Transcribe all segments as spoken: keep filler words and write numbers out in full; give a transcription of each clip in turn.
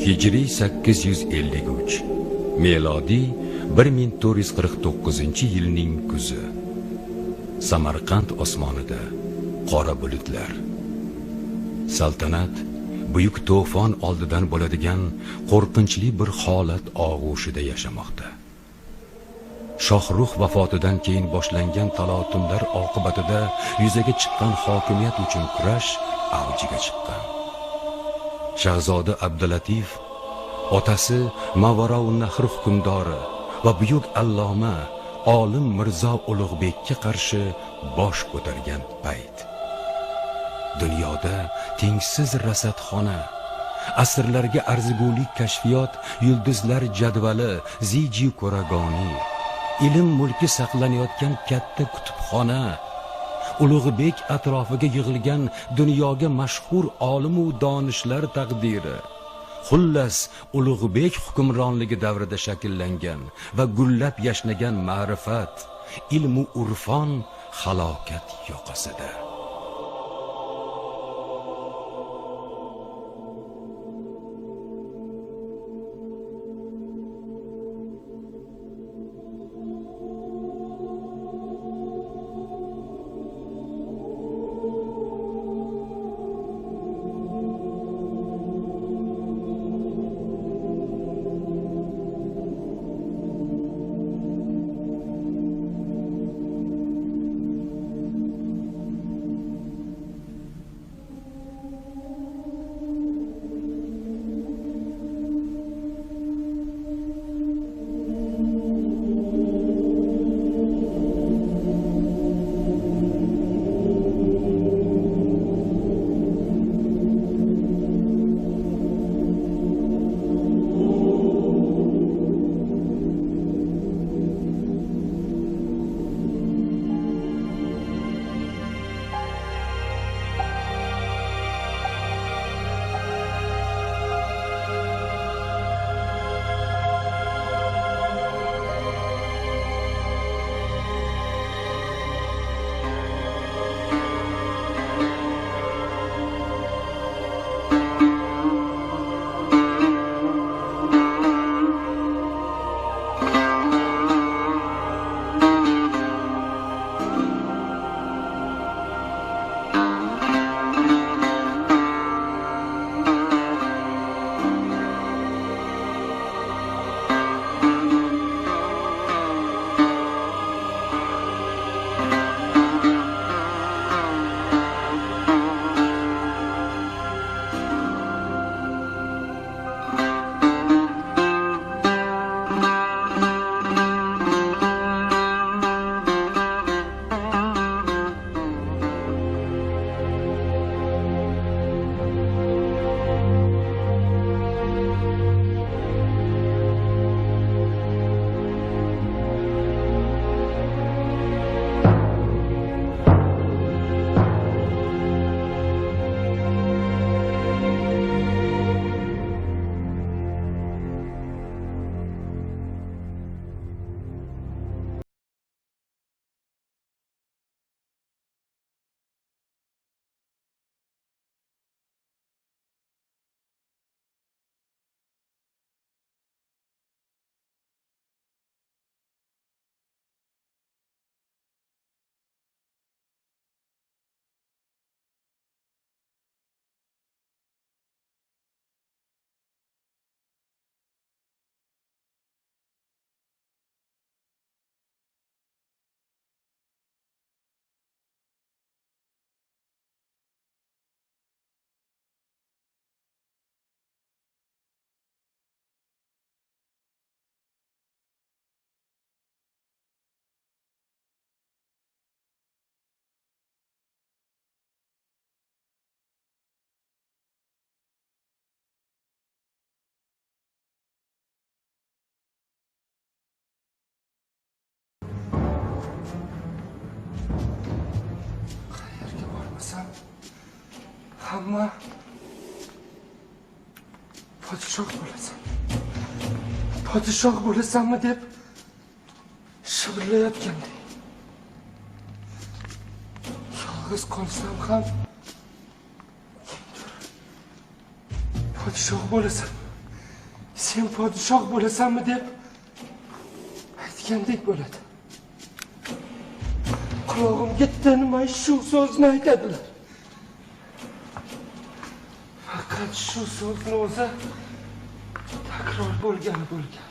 ھىجرىي سەككىز يۈز ئەللىك ئۈچ، مىلادىي بىر مىڭ تۆت يۈز قىرىق توققۇزىنچى يىلنىڭ كۈزى. سامارقاند ئاسمانىدا قارا بۇلۇتلار. سەلتەنەت بۈيۈك توفان ئالدىدىن بولىدىغان قورقۇنچلۇق بىر ھالەت ئاغۇشىدا ياشىماقتا. شاھرۇخ ۋاپاتىدىن كېيىن باشلانغان تالاپەتلەر ئاقىۋىتىدە يۈزىگە چىققان ھاكىمىيەت ئۈچۈن كۈرەش ئەۋجىگە چىققان. شاھزادە ئابدۇلەتىپ ئاتىسى ماۋاراۋنەھر ھۆكۈمدارى ۋە بۈيۈك ئەللامە ئالىم مىرزا ئۇلۇغبېككە قارشى باش كۆتۈرگەن پەيت. دۇنيادا تەڭسىز رەسەتخانا، ئەسىرلەرگە ئەرزىگۈلۈك كەشپىيات، يۇلدۇزلار جەدۋىلى، زىجى كۆرگەنى، ئىلىم مۈلكى ساقلىنىۋاتقان كاتتا كۇتۇپخانا، ئۇلۇغبېك ئەتراپىغا يىغىلغان دۇنياغا مەشھۇر ئالىمۇ دانىشلار تەقدىرى. خۇللەس، ئۇلۇغبېك ھۆكۈمرانلىقى دەۋرىدە شەكىللەنگەن ۋە گۈللەپ ياشنىغان مەرىپەت، ئىلمۇ ئۇرفان خالاكەت ياقىسىدا. قەيەرگە بارمىسام، ھەممە پادىشاھ بولىسەن، پادىشاھ بولىسەنمۇ دەپ شىۋىرلايۋاتقانىدى. يالغۇز قالسام ھەم، پادىشاھ بولىسەن، سەن پادىشاھ بولىسەنمۇ دەپ ئېيتكەندەك بولىدۇ. قۇلاغىمغا تىنماي شۇ سۆزنى ئېيتىدىلەر. پەقەت شۇ سۆزنى ئۆزى تەكرار بولغان بولغان.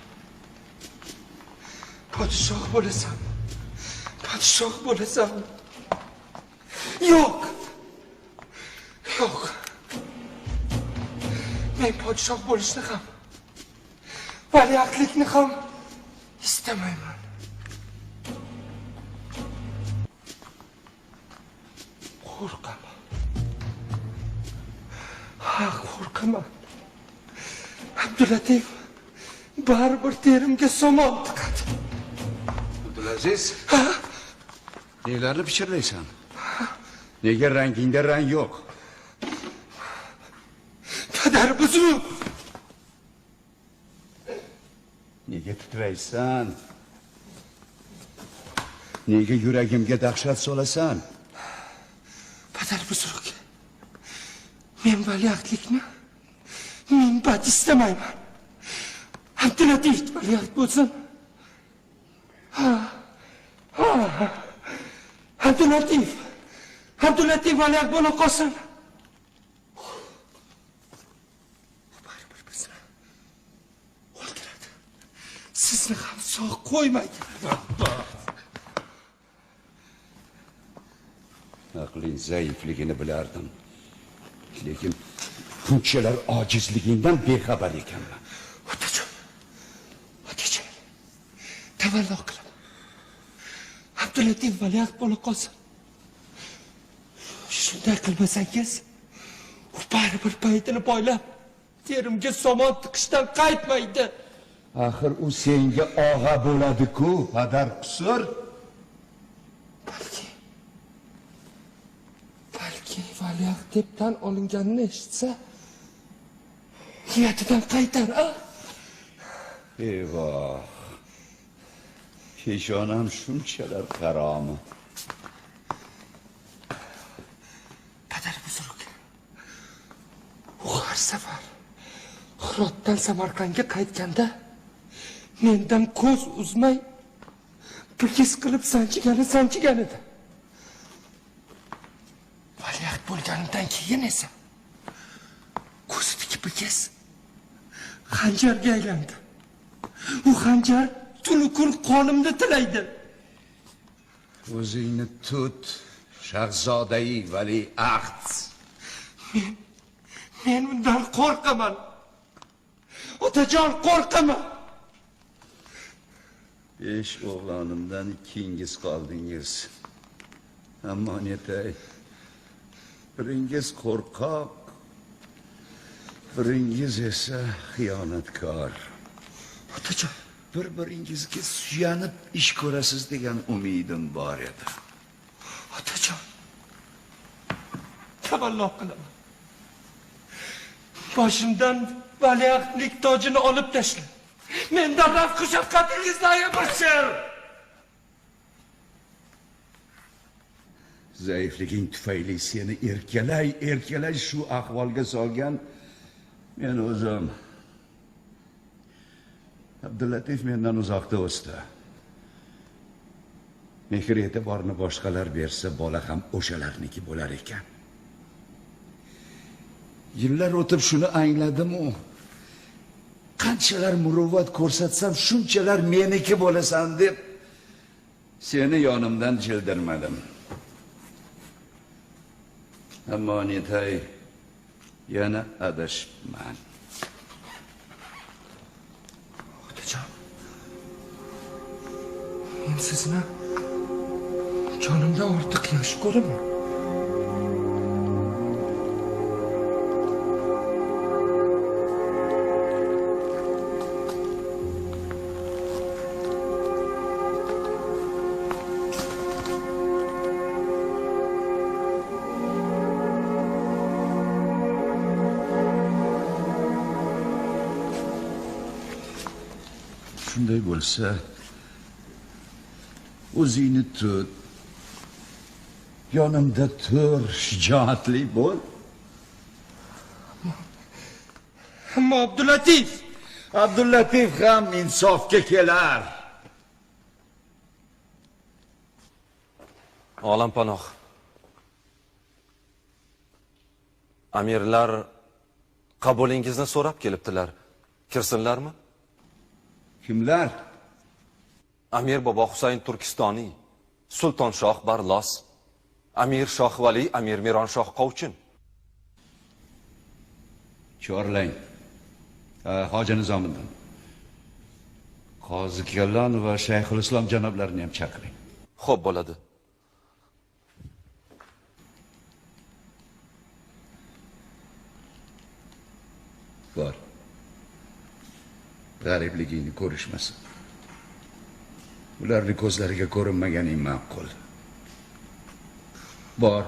پادىشاھ بولىسەن، پادىشاھ بولىسەن. ياق، ياق. مەن پادىشاھ بولۇشنى خام، ۋەلىئەھدلىكنى خام ئىستىمەيمەن. قورقىمەن. ھا، قورقىمەن. ئابدۇللاتىف بارىبىر تېرىمگە سامان تىقىدۇ. ئابدۇلئەزىز، ھا؟ نېلەرنى پىچىرلايسەن؟ نېگە رەڭگىڭدە رەڭ يوق؟ پەدەر بۇزرۇق! نېگە تىترەيسەن؟ نېگە يۈرىكىمگە دەھشەت سالىسەن؟ پەدەر بۇزرۇق! مەن ۋەلىئەھدلىكنى مەن بەت ئىستىمەيمەن. ئابدۇللاتىف ۋەلىئەھد بولسۇن. ھا، ھا، ھا. ئابدۇللاتىف، ئابدۇللاتىف ۋەلىئەھد بولۇپ قالسۇن. بارىبىر بىزنى ئۆلتۈرىدۇ. سىزنى خام ساق قويمايدۇ. ئەقلىڭ زەئىپلىكىنى بىلەردىم. لېكىن بۇنچىلەر ئاجىزلىكىڭدىن بىخەۋەر ئىكەنمەن. ئوتاجان، ئوتاجان، تەۋەللۇ قىلىڭ. ئابدۇللاتىف ۋەلىئەھد بولۇپ قالسۇن. شۇنداق قىلمىساڭىز، ئۇ بارىبىر پايدىنى پايلاپ، تېرىمگە سامان تىقىشتىن قايتمايدۇ. ئاخىر ئۇ سەنگە ئاغا بولىدىكۇ، پادەر قۇسۇر. بەلكى، بەلكى ۋەلىئەھد دەپ تەن ئالىنغاننى ئېشىتسە، نىيىتىدىن قايتار، ئا؟ ئېۋاھ، پېشانەم شۇنچىلەر قارامۇ؟ پەدەر بۇزرۇق. ئۇ ھەر سەپەر خىراتتىن سەمەرقەنتكە قايتقاندا، مەندىن كۆز ئۈزمەي، بىر گەپ قىلىپ سانجىغىنى سانجىغانىدى. ۋەلىئەھد بولغاندىن كېيىن ئىسە، كۆزىدىكى بىر گەپ خەنجەرگە ئايلاندى. ئۇ خەنجەر تۈنۈگۈن قولۇمدا تىلەيدۇ. ئۆزۈڭنى تۇت، شاھزادەي ۋەلىئەھد. مەن، مەن ئۇنداق قورقىمەن. ئوتاجان، قورقىمەن. بەش ئوغلانىمدىن ئىككىڭىز قالدىڭىز. ئەمما نېتەي، بىرىڭىز قورقاق، بىرىڭىز ئىسە خىيانەتكار. ئوتاجان. بىر-بىرىڭىزگە سۇيەنىپ ئىش كۆرەسىز دېگەن ئۈمىدىم بار ئىدى. ئاتاجان، تەۋەللۇ قىلىمەن. باشىمدىن ۋەلىئەھدلىك تاجىنى ئالىپ تەشلە. مەندە رەھىم-شەپقەتىڭىز زايە بولسۇن. زەئىپلىكىڭ تۈپەيلى سېنى ئەركىلەي-ئەركىلەي شۇ ئەھۋالغا سالغان مەن ئۆزۈم. ئابدۇللاتىف مەندىن ئۇزاقتا ئۆستى. مېھىر-ئېتىبارنى باشقىلار بەرسە، بالا ھەم ئوشۇلارنىڭكى بولار ئىكەن. يىللار ئۆتۈپ شۇنى ئاڭلىدىممۇ، قانچىلەر مۇرۇۋۋەت كۆرسەتسەم، شۇنچىلەر مېنىڭكى بولىسەن دەپ، سېنى يېنىمدىن جىلدىرمىدىم. ئەمما نېتەي، يەنە ئاداشىپمەن. ئاتىجان، مەن سىزنى جانىمدىن ئارتۇق ياخشى كۆرىمەن. شۇنداق بولسا، ئۆزۈڭنى تۇت. يېنىمدا تۇر، شىجائەتلىك بول. ئەمما ئابدۇللاتىف، Abdullatif ham insofga kelar. Olam panoh. Amirlar qabulingizni so'rab kelibdilar. Kirsinlarmi? Kimlar? Amir Bobo Husayn Turkistoniy, Sulton Shoh Barlos, Amir Shoh Vali, Amir Miron Shoh Qovchin. Chorlang. Ha, Hoji Nizomiddin. Qozi Kallon va Shayxul Islom janoblarini ham chaqiring. Xo'p bo'ladi. Bor. G'aribligingni ko'rishmasin. Ularni ko'zlariga ko'rinmaganing ma'qul. Bor.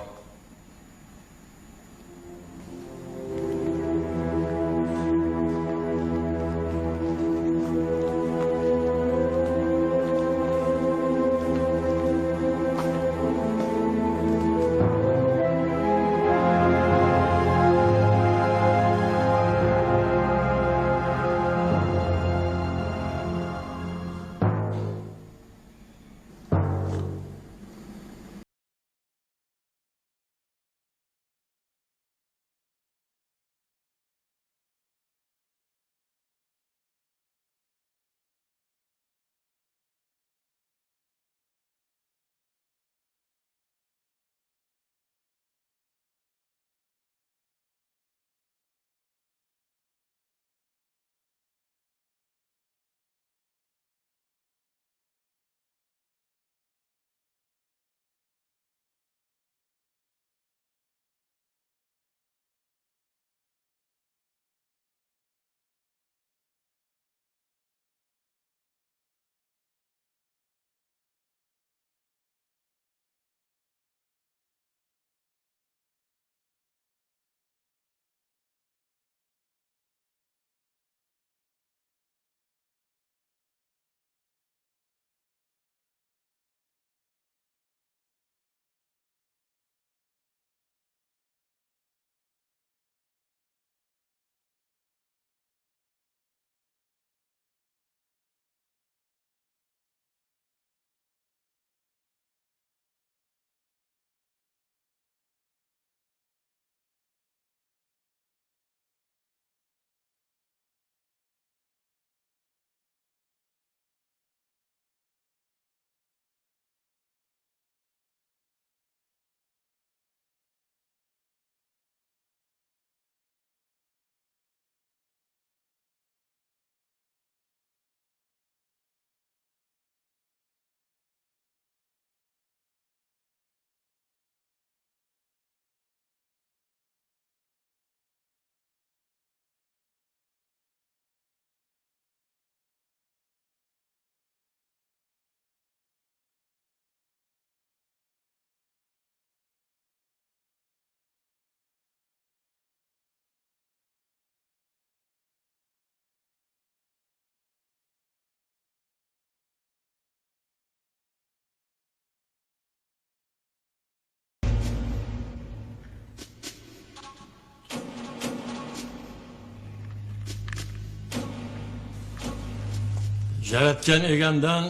ياراتقان ئىگەمدىن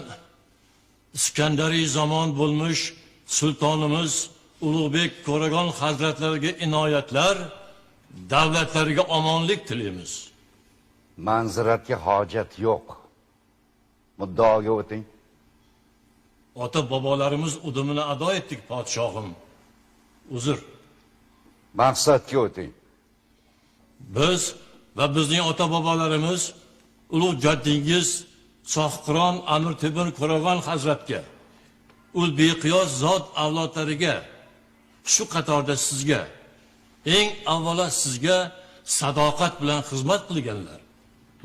ئىسكەندەرىي زامان بولمۇش سۇلتانىمىز ئۇلۇغبېك كورىگان ھەزرەتلەرگە ئىنايەتلەر، دەۋلەتلەرگە ئامانلىق تىلەيمىز. مەنزىرەتكە ھاجەت يوق. مۇددىئاغا ئۆتۈڭ. ئاتا-بابالىرىمىز ئۇدۇمىنى ئادا ئەتتۇق، پادىشاھىم. ئۇزۇر. مەقسەتكە ئۆتۈڭ. بىز ۋە بىزنىڭ ئاتا-بابالىرىمىز ئۇلۇغ جەددىڭىز ساھىبقۇرام ئەمىر تېمۇر كورىگان ھەزرەتكە، ئۇ بىقىياس زات ئەۋلادلىرىغا، شۇ قاتاردا سىزگە، ئەڭ ئاۋۋالا سىزگە ساداقەت بىلەن خىزمەت قىلغانلار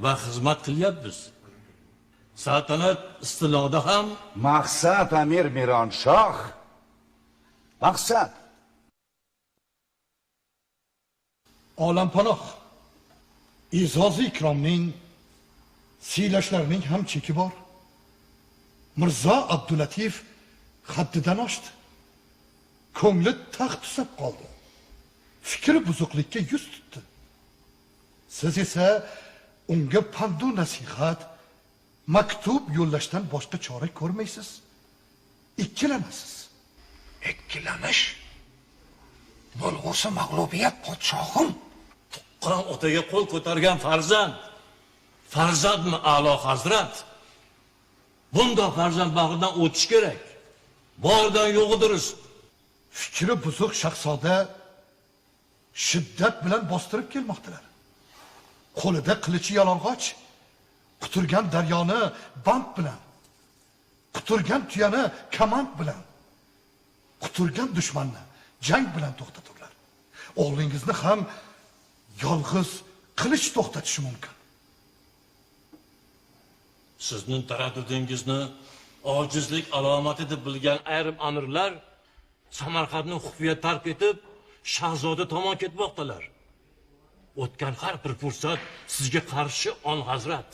ۋە خىزمەت قىلياپمىز. سەلتەنەت ئىستىلىدا ھەم مەقسەت ئەمىر مىرانشاھ. مەقسەت. ئالەمپاناھ، ئېزازى ئىكرامنىڭ، سىيلاشلارنىڭ ھەم چېكى بار. مىرزا ئابدۇللەتىف ھەددىدىن ئاشتى. كۆڭلى تەخت تۈسەپ قالدى. پىكىر بۇزۇقلۇققا يۈز تۇتتى. سىز ئىسە ئۇنگا پەندۇ نەسىھەت، مەكتۇپ يوللاشتىن باشقا چارە كۆرمەيسىز. ئىككىلەنەسىز. ئىككىلىنىش؟ بولغۇسى مەغلۇبىيەت، پادىشاھىم. تۇغقان ئاتىغا قول كۆتەرگەن پەرزەنت، پەرزەنتمۇ ئەلا ھەزرەت. بۇنداق پەرزەنت باغرىدىن ئۆتۈش كېرەك. باغرىدىن يوغىدۇرۇز. پىكرى بۇزۇق شاھزادە شىددەت بىلەن باستۇرۇپ كەلمەكتىلەر. قولىدا قىلىچى يالىڭاچ، قۇتۇرغان دەريانى بانت بىلەن، قۇتۇرغان تۇيانى كامانت بىلەن، قۇتۇرغان دۈشمەننى جەڭ بىلەن توختىتىڭلار. ئوغلىڭىزنى ھەم يالغۇز قىلىچ توختىتىشى مۇمكىن. سىزنىڭ تەرەددۇتىڭىزنى ئاجىزلىق ئالامىتى دەپ بىلگەن ئايرىم ئەمىرلەر سەمەرقەنتنى خۇپىيە تەرك ئېتىپ، شاھزادە تامان كەتمەكتىلەر. ئۆتكەن ھەر بىر پۇرسەت سىزگە قارشى، ئان ھەزرەت.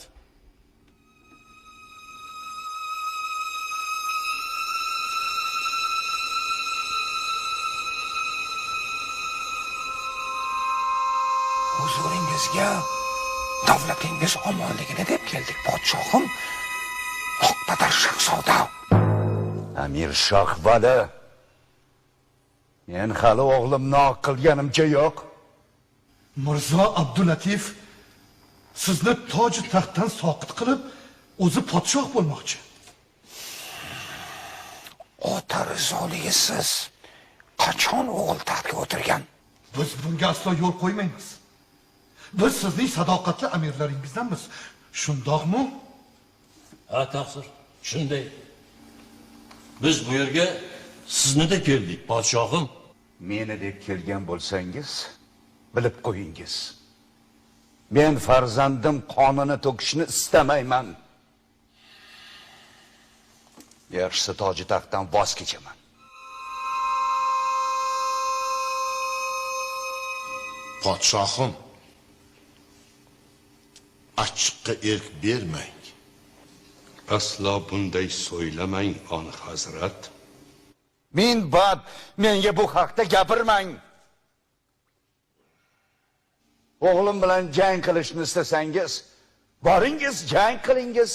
ھۇزۇرىڭىزگە دۆلىتىڭىز ئامانلىقىنى دەپ كەلدۇق، پادىشاھىم. ھەقدار شاھزادە. ئەمىر شاھ بالە. مەن ھېلى ئوغلۇمنى ئاق قىلغىنىمچە يوق. مىرزا ئابدۇللاتىف سىزنى تاجى تەختتىن ساقىت قىلىپ، ئۆزى پادىشاھ بولماقچى. ئوتار زولىيسىز. قاچان ئوغۇل تەختكە ئولتۇرغان؟ بىز بۇنىڭغا ئەسلا يول قويمايمىز. بىز سىزنىڭ ساداقەتلىك ئەمىرلىرىڭىزدىنمىز. شۇنداقمۇ؟ ھە، تەقسىر. شۇنداق. بىز بۇ يەرگە سىزنى دەپ كەلدۇق، پادىشاھىم. مېنى دەپ كەلگەن بولساڭىز، بىلىپ قويۇڭىز. مەن پەرزەندىم قانىنى تۆكۈشنى ئىستەمەيمەن. ياخشىسى، تاجى تەختتىن ۋاز كېچىمەن. پادىشاھىم، ئاچچىققا ئىرق بەرمەڭ. ئەسلا بۇنداق سۆيلىمەڭ، ئان ھەزرەت. مىنبەت، مەڭگە بۇ ھەقتە گەپىرمەڭ. ئوغلۇم بىلەن جەڭ قىلىشنى ئىستىسەڭىز، بارىڭىز، جەڭ قىلىڭىز.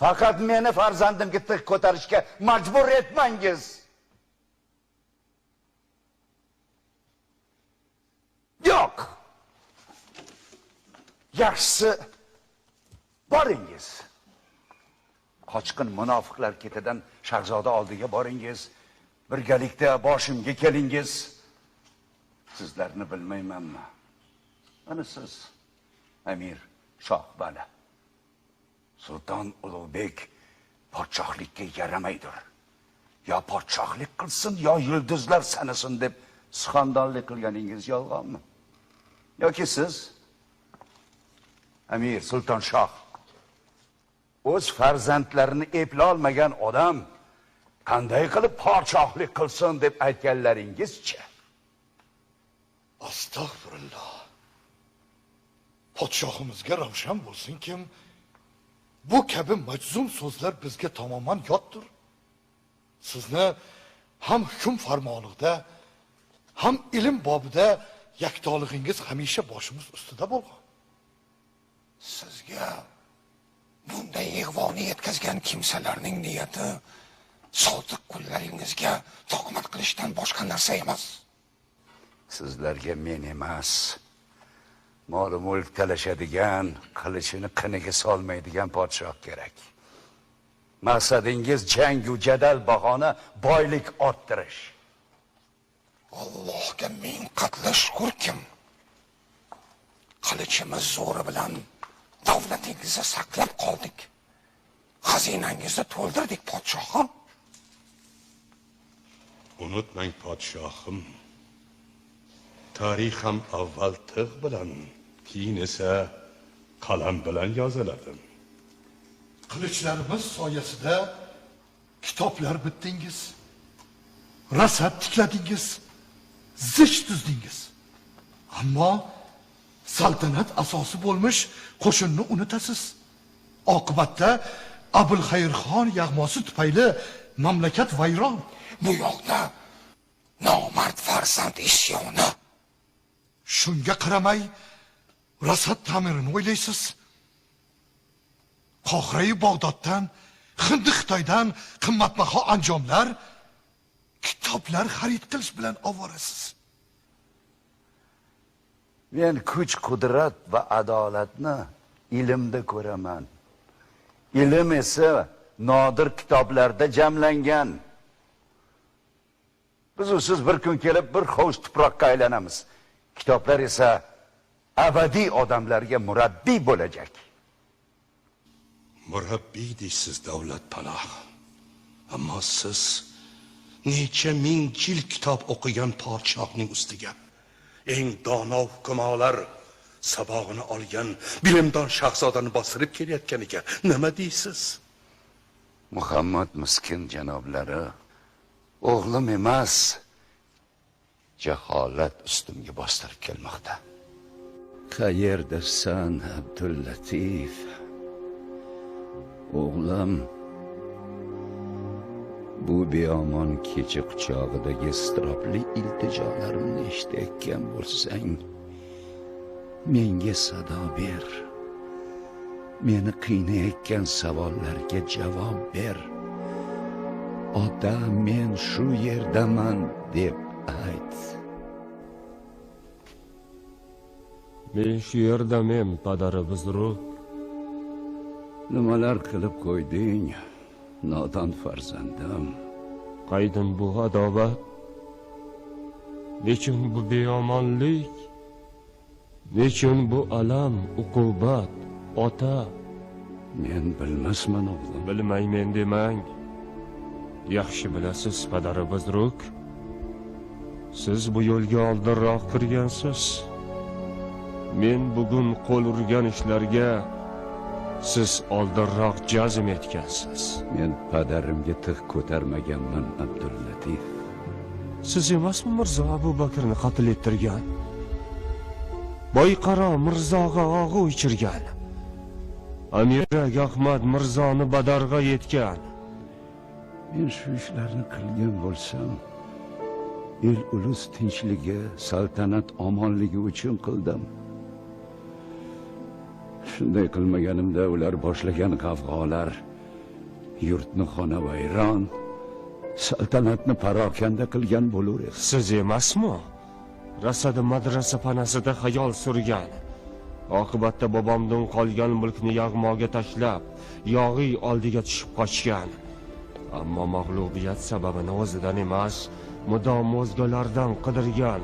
پەقەت مېنى پەرزەندىمگە تىغ كۆتۈرۈشكە مەجبۇر ئەتمەڭىز. ياق. ياخشىسى، بارىڭىز. قاچقىن مۇناپىقلار كېتىدىن شاھزادە ئالدىغا بارىڭىز. بىرگىلىكتە باشىمغا كېلىڭىز. سىزلەرنى بىلمەيمەنمۇ؟ ئەنە سىز، ئەمىر شاھ بالە. سۇلتان ئۇلۇغبېك پادىشاھلىققا يارىمايدۇ. يا پادىشاھلىق قىلسۇن، يا يۇلدۇزلار سانىسۇن دەپ سۇخاندانلىق قىلغىنىڭىز يالغانمۇ؟ ياكى سىز، ئەمىر سۇلتان شاھ، ئۆز پەرزەنتلىرىنى ئېپلالمىغان ئادەم قانداق قىلىپ پادىشاھلىق قىلسۇن دەپ ئېيتقانلىرىڭىزچە؟ ئەستەغپۇرۇللا. پادىشاھىمىزغا راۋشان بولسۇنكىم، بۇ كەبى مەجزۇم سۆزلەر بىزگە تامامەن ياتتۇر. سىزنى ھەم ھۆكۈم پەرمانىڭىزدا، ھەم ئىلىم بابىدا يەكتالىقىڭىز ھەمىشە باشىمىز ئۈستىدە بولغان. سىزگە بۇنداق ئىغۋانى يەتكۈزگەن كىمسىلەرنىڭ نىيىتى سادىق قۇللىرىڭىزگە تۆھمەت قىلىشتىن باشقا نەرسە ئەمەس. سىزلەرگە مېنى ئەمەس، مال-مۈلۈك تەلىشىدىگەن، قىلىچىنى قېنىغا سالمايدىغان پادىشاھ كېرەك. مەقسىتىڭىز جەڭگۇ جېدەل، باھانە، بايلىق ئارتتۇرۇش. ئاللاھقا مىڭ قەتلى شۈكۈركىم، قىلىچىمىز زورى بىلەن دۆلىتىڭىزنى ساقلاپ قالدۇق، خەزىنەڭىزنى تولدۇردۇق، پادىشاھىم. ئۇنتۇماڭ، پادىشاھىم، تارىخ ھەم ئاۋۋال تىغ بىلەن، كېيىن ئىسە قەلەم بىلەن يازىلىدۇ. قىلىچلىرىمىز سايىسىدە كىتابلار بىتتىڭىز، رەسىم تىكلەدىڭىز، زىچ تۈزدىڭىز. ئەمما سەلتەنەت ئاساسى بولمىش قوشۇننى ئۇنتۇسىز. ئاقىۋەتتە ئەبۇلخەيرخان ياغماسى تۈپەيلى مەملىكەت ۋەيران. بۇ ياقتا نامەرد پەرزەنت ئىسيانى. شۇنىڭغا قارىماي، راسات تەمىرىنى ئويلايسىز؟ قاھرەي باغدادتىن، خىندى خىتايدىن قىممەتباھا ئەنجاملار، كىتابلار خەرىد قىلىش بىلەن ئاۋارىسىز. مەن كۈچ-قۇدرەت ۋە ئادالەتنى ئىلىمدە كۆرىمەن. ئىلىم ئېسە نادىر كىتابلاردا جەملەنگەن. بىز ئۇ سىز بىر كۈن كېلىپ، بىر خوش تۇپراققا ئايلىنىمىز. كىتابلار ئېسە ئەبەدىي ئادەملەرگە مۇرەببىي بولىدىكەن. مۇرەببىي دەيسىز، دەۋلەت پاناھ. ئەمما سىز نەچچە مىڭ يىل كىتاب ئوقۇغان پادىشاھنىڭ ئۈستىگە ئەڭ دانا ھۆكۈمالار ساۋاقىنى ئالغان بىلىمدان شاھزادىنى باستۇرۇپ كېلىۋاتقىنىغا نېمە دەيسىز؟ مۇھەممەد مىسكىن جانابلىرى، ئوغلۇم ئەمەس، جاھالەت ئۈستۈمگە باستۇرۇپ كەلمەكتە. قەيەردىسەن، ئابدۇللەتىپ؟ ئوغلۇم، بۇ بىئامان كېچە قۇچاغىدىكى ئىزتىراپلىق ئىلتىجالىرىمنى ئىشىتەككەن بولساڭ، مەڭگە سادا بېر. مېنى قىينايەتكەن ساۋاللارغا جاۋاب بېر. «ئاتا، مەن شۇ يەردىمەن» دەپ ئېيت. مەن شۇ يەردىمەن، پەدەر بۇزرۇك. نېمىلەر قىلىپ قويدۇڭ، نادان پەرزەندىم؟ قايدىن بۇ ئاداۋەت؟ نېچۈن بۇ بىئامانلىق؟ نېچۈن بۇ ئالەم، ئوقۇبەت، ئاتا؟ مەن بىلمەسمەن، ئوغلۇم. بىلمەيمەن دېمەڭ. ياخشى بىلەسىز، پەدەر بۇزرۇك. سىز بۇ يولغا ئالدىنراق كىرگەنسىز. مەن بۈگۈن قول ئۇرغان ئىشلارغا سىز ئالدىنراق جەزم ئەتكەنسىز. مەن پەدەرىمگە تىغ كۆتەرمىگەنمەن، ئابدۇللەتىپ. سىز ئەمەسمۇ مىرزا ئەبۇ بەكرىنى قەتل ئەتتۈرگەن؟ بايقارا مىرزاغا ئاغۇ ئىچۈرگەن؟ ئەمىر ئەخمەت مىرزانى بەدەرغا يەتكەن؟ مەن شۇ ئىشلارنى قىلغان بولسام، ئېل-ئۇلۇس تىنچلىقى، سەلتەنەت ئامانلىقى ئۈچۈن قىلدىم. شۇنداق قىلمىغىنىمدا، ئۇلار باشلىغان غەۋغالار يۇرتنى خانىۋەيران، سەلتەنەتنى پاراكەندە قىلغان بولۇر ئىدى. سىز ئەمەسمۇ راسادا مەدرەسە پاناسىدا خىيال سۈرگەن؟ ئاقىۋەتتە بابامدىن قالغان مۈلكنى ياغماغا تاشلاپ، ياغى ئالدىغا چۈشۈپ قاچقان. ئەمما مەغلۇبىيەت سەۋەبىنى ئۆزىدىن ئەمەس، مۇدام ئۆزگىلەردىن قىدىرغان،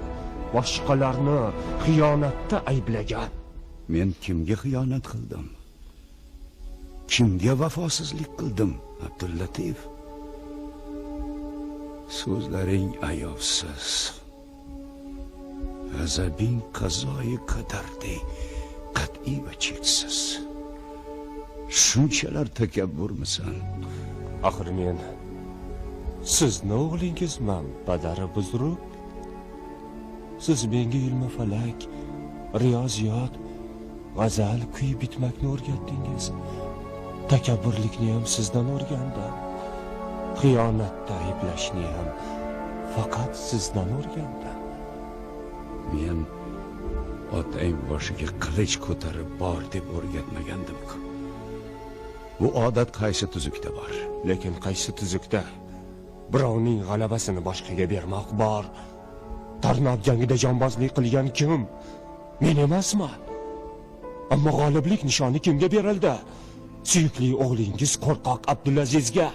باشقىلارنى خىيانەتتە ئەيىبلىگەن. مەن كىمگە خىيانەت قىلدىم؟ كىمگە ۋاپاسىزلىق قىلدىم، ئابدۇللەتىپ؟ سۆزلىرىڭ ئاياۋسىز. غەزەبىڭ قازايى قەدەردەك قەتئىي ۋە چەكسىز. شۇنچىلەر تەكەببۇرمىسەن؟ ئاخىر مەن سىزنىڭ ئوغلىڭىزمەن، پەدەر بۇزرۇك. سىز مەڭگۈ ئىلمى پەلەك، رىيازىيات، غەزەل، كۈي بىتمەكنى ئۆگەتتىڭىز. تەكەببۇرلۇقنى ھەم سىزدىن ئۆگەندىم. خىيانەتتە ئەيىبلەشنى ھەم پەقەت سىزدىن ئۆگەندىم. مەن ئاتاينىڭ باشىغا قىلىچ كۆتۈرۈپ بار دەپ ئۆگەتمىگەندىمكۇ؟ بۇ ئادەت قايسى تۈزۈكتە بار؟ لېكىن قايسى تۈزۈكتە بىراۋنىڭ غەلىبىسىنى باشقىگە بەرمەك بار؟ تارناق جەڭگىدە جامبازلىق قىلغان كىم؟ مەن ئەمەسمۇ؟ ئەمما غالىبلىك نىشانى كىمگە بېرىلدى؟ سۆيۈكلۈك ئوغلىڭىز قورقاق ئابدۇلئەزىزگە.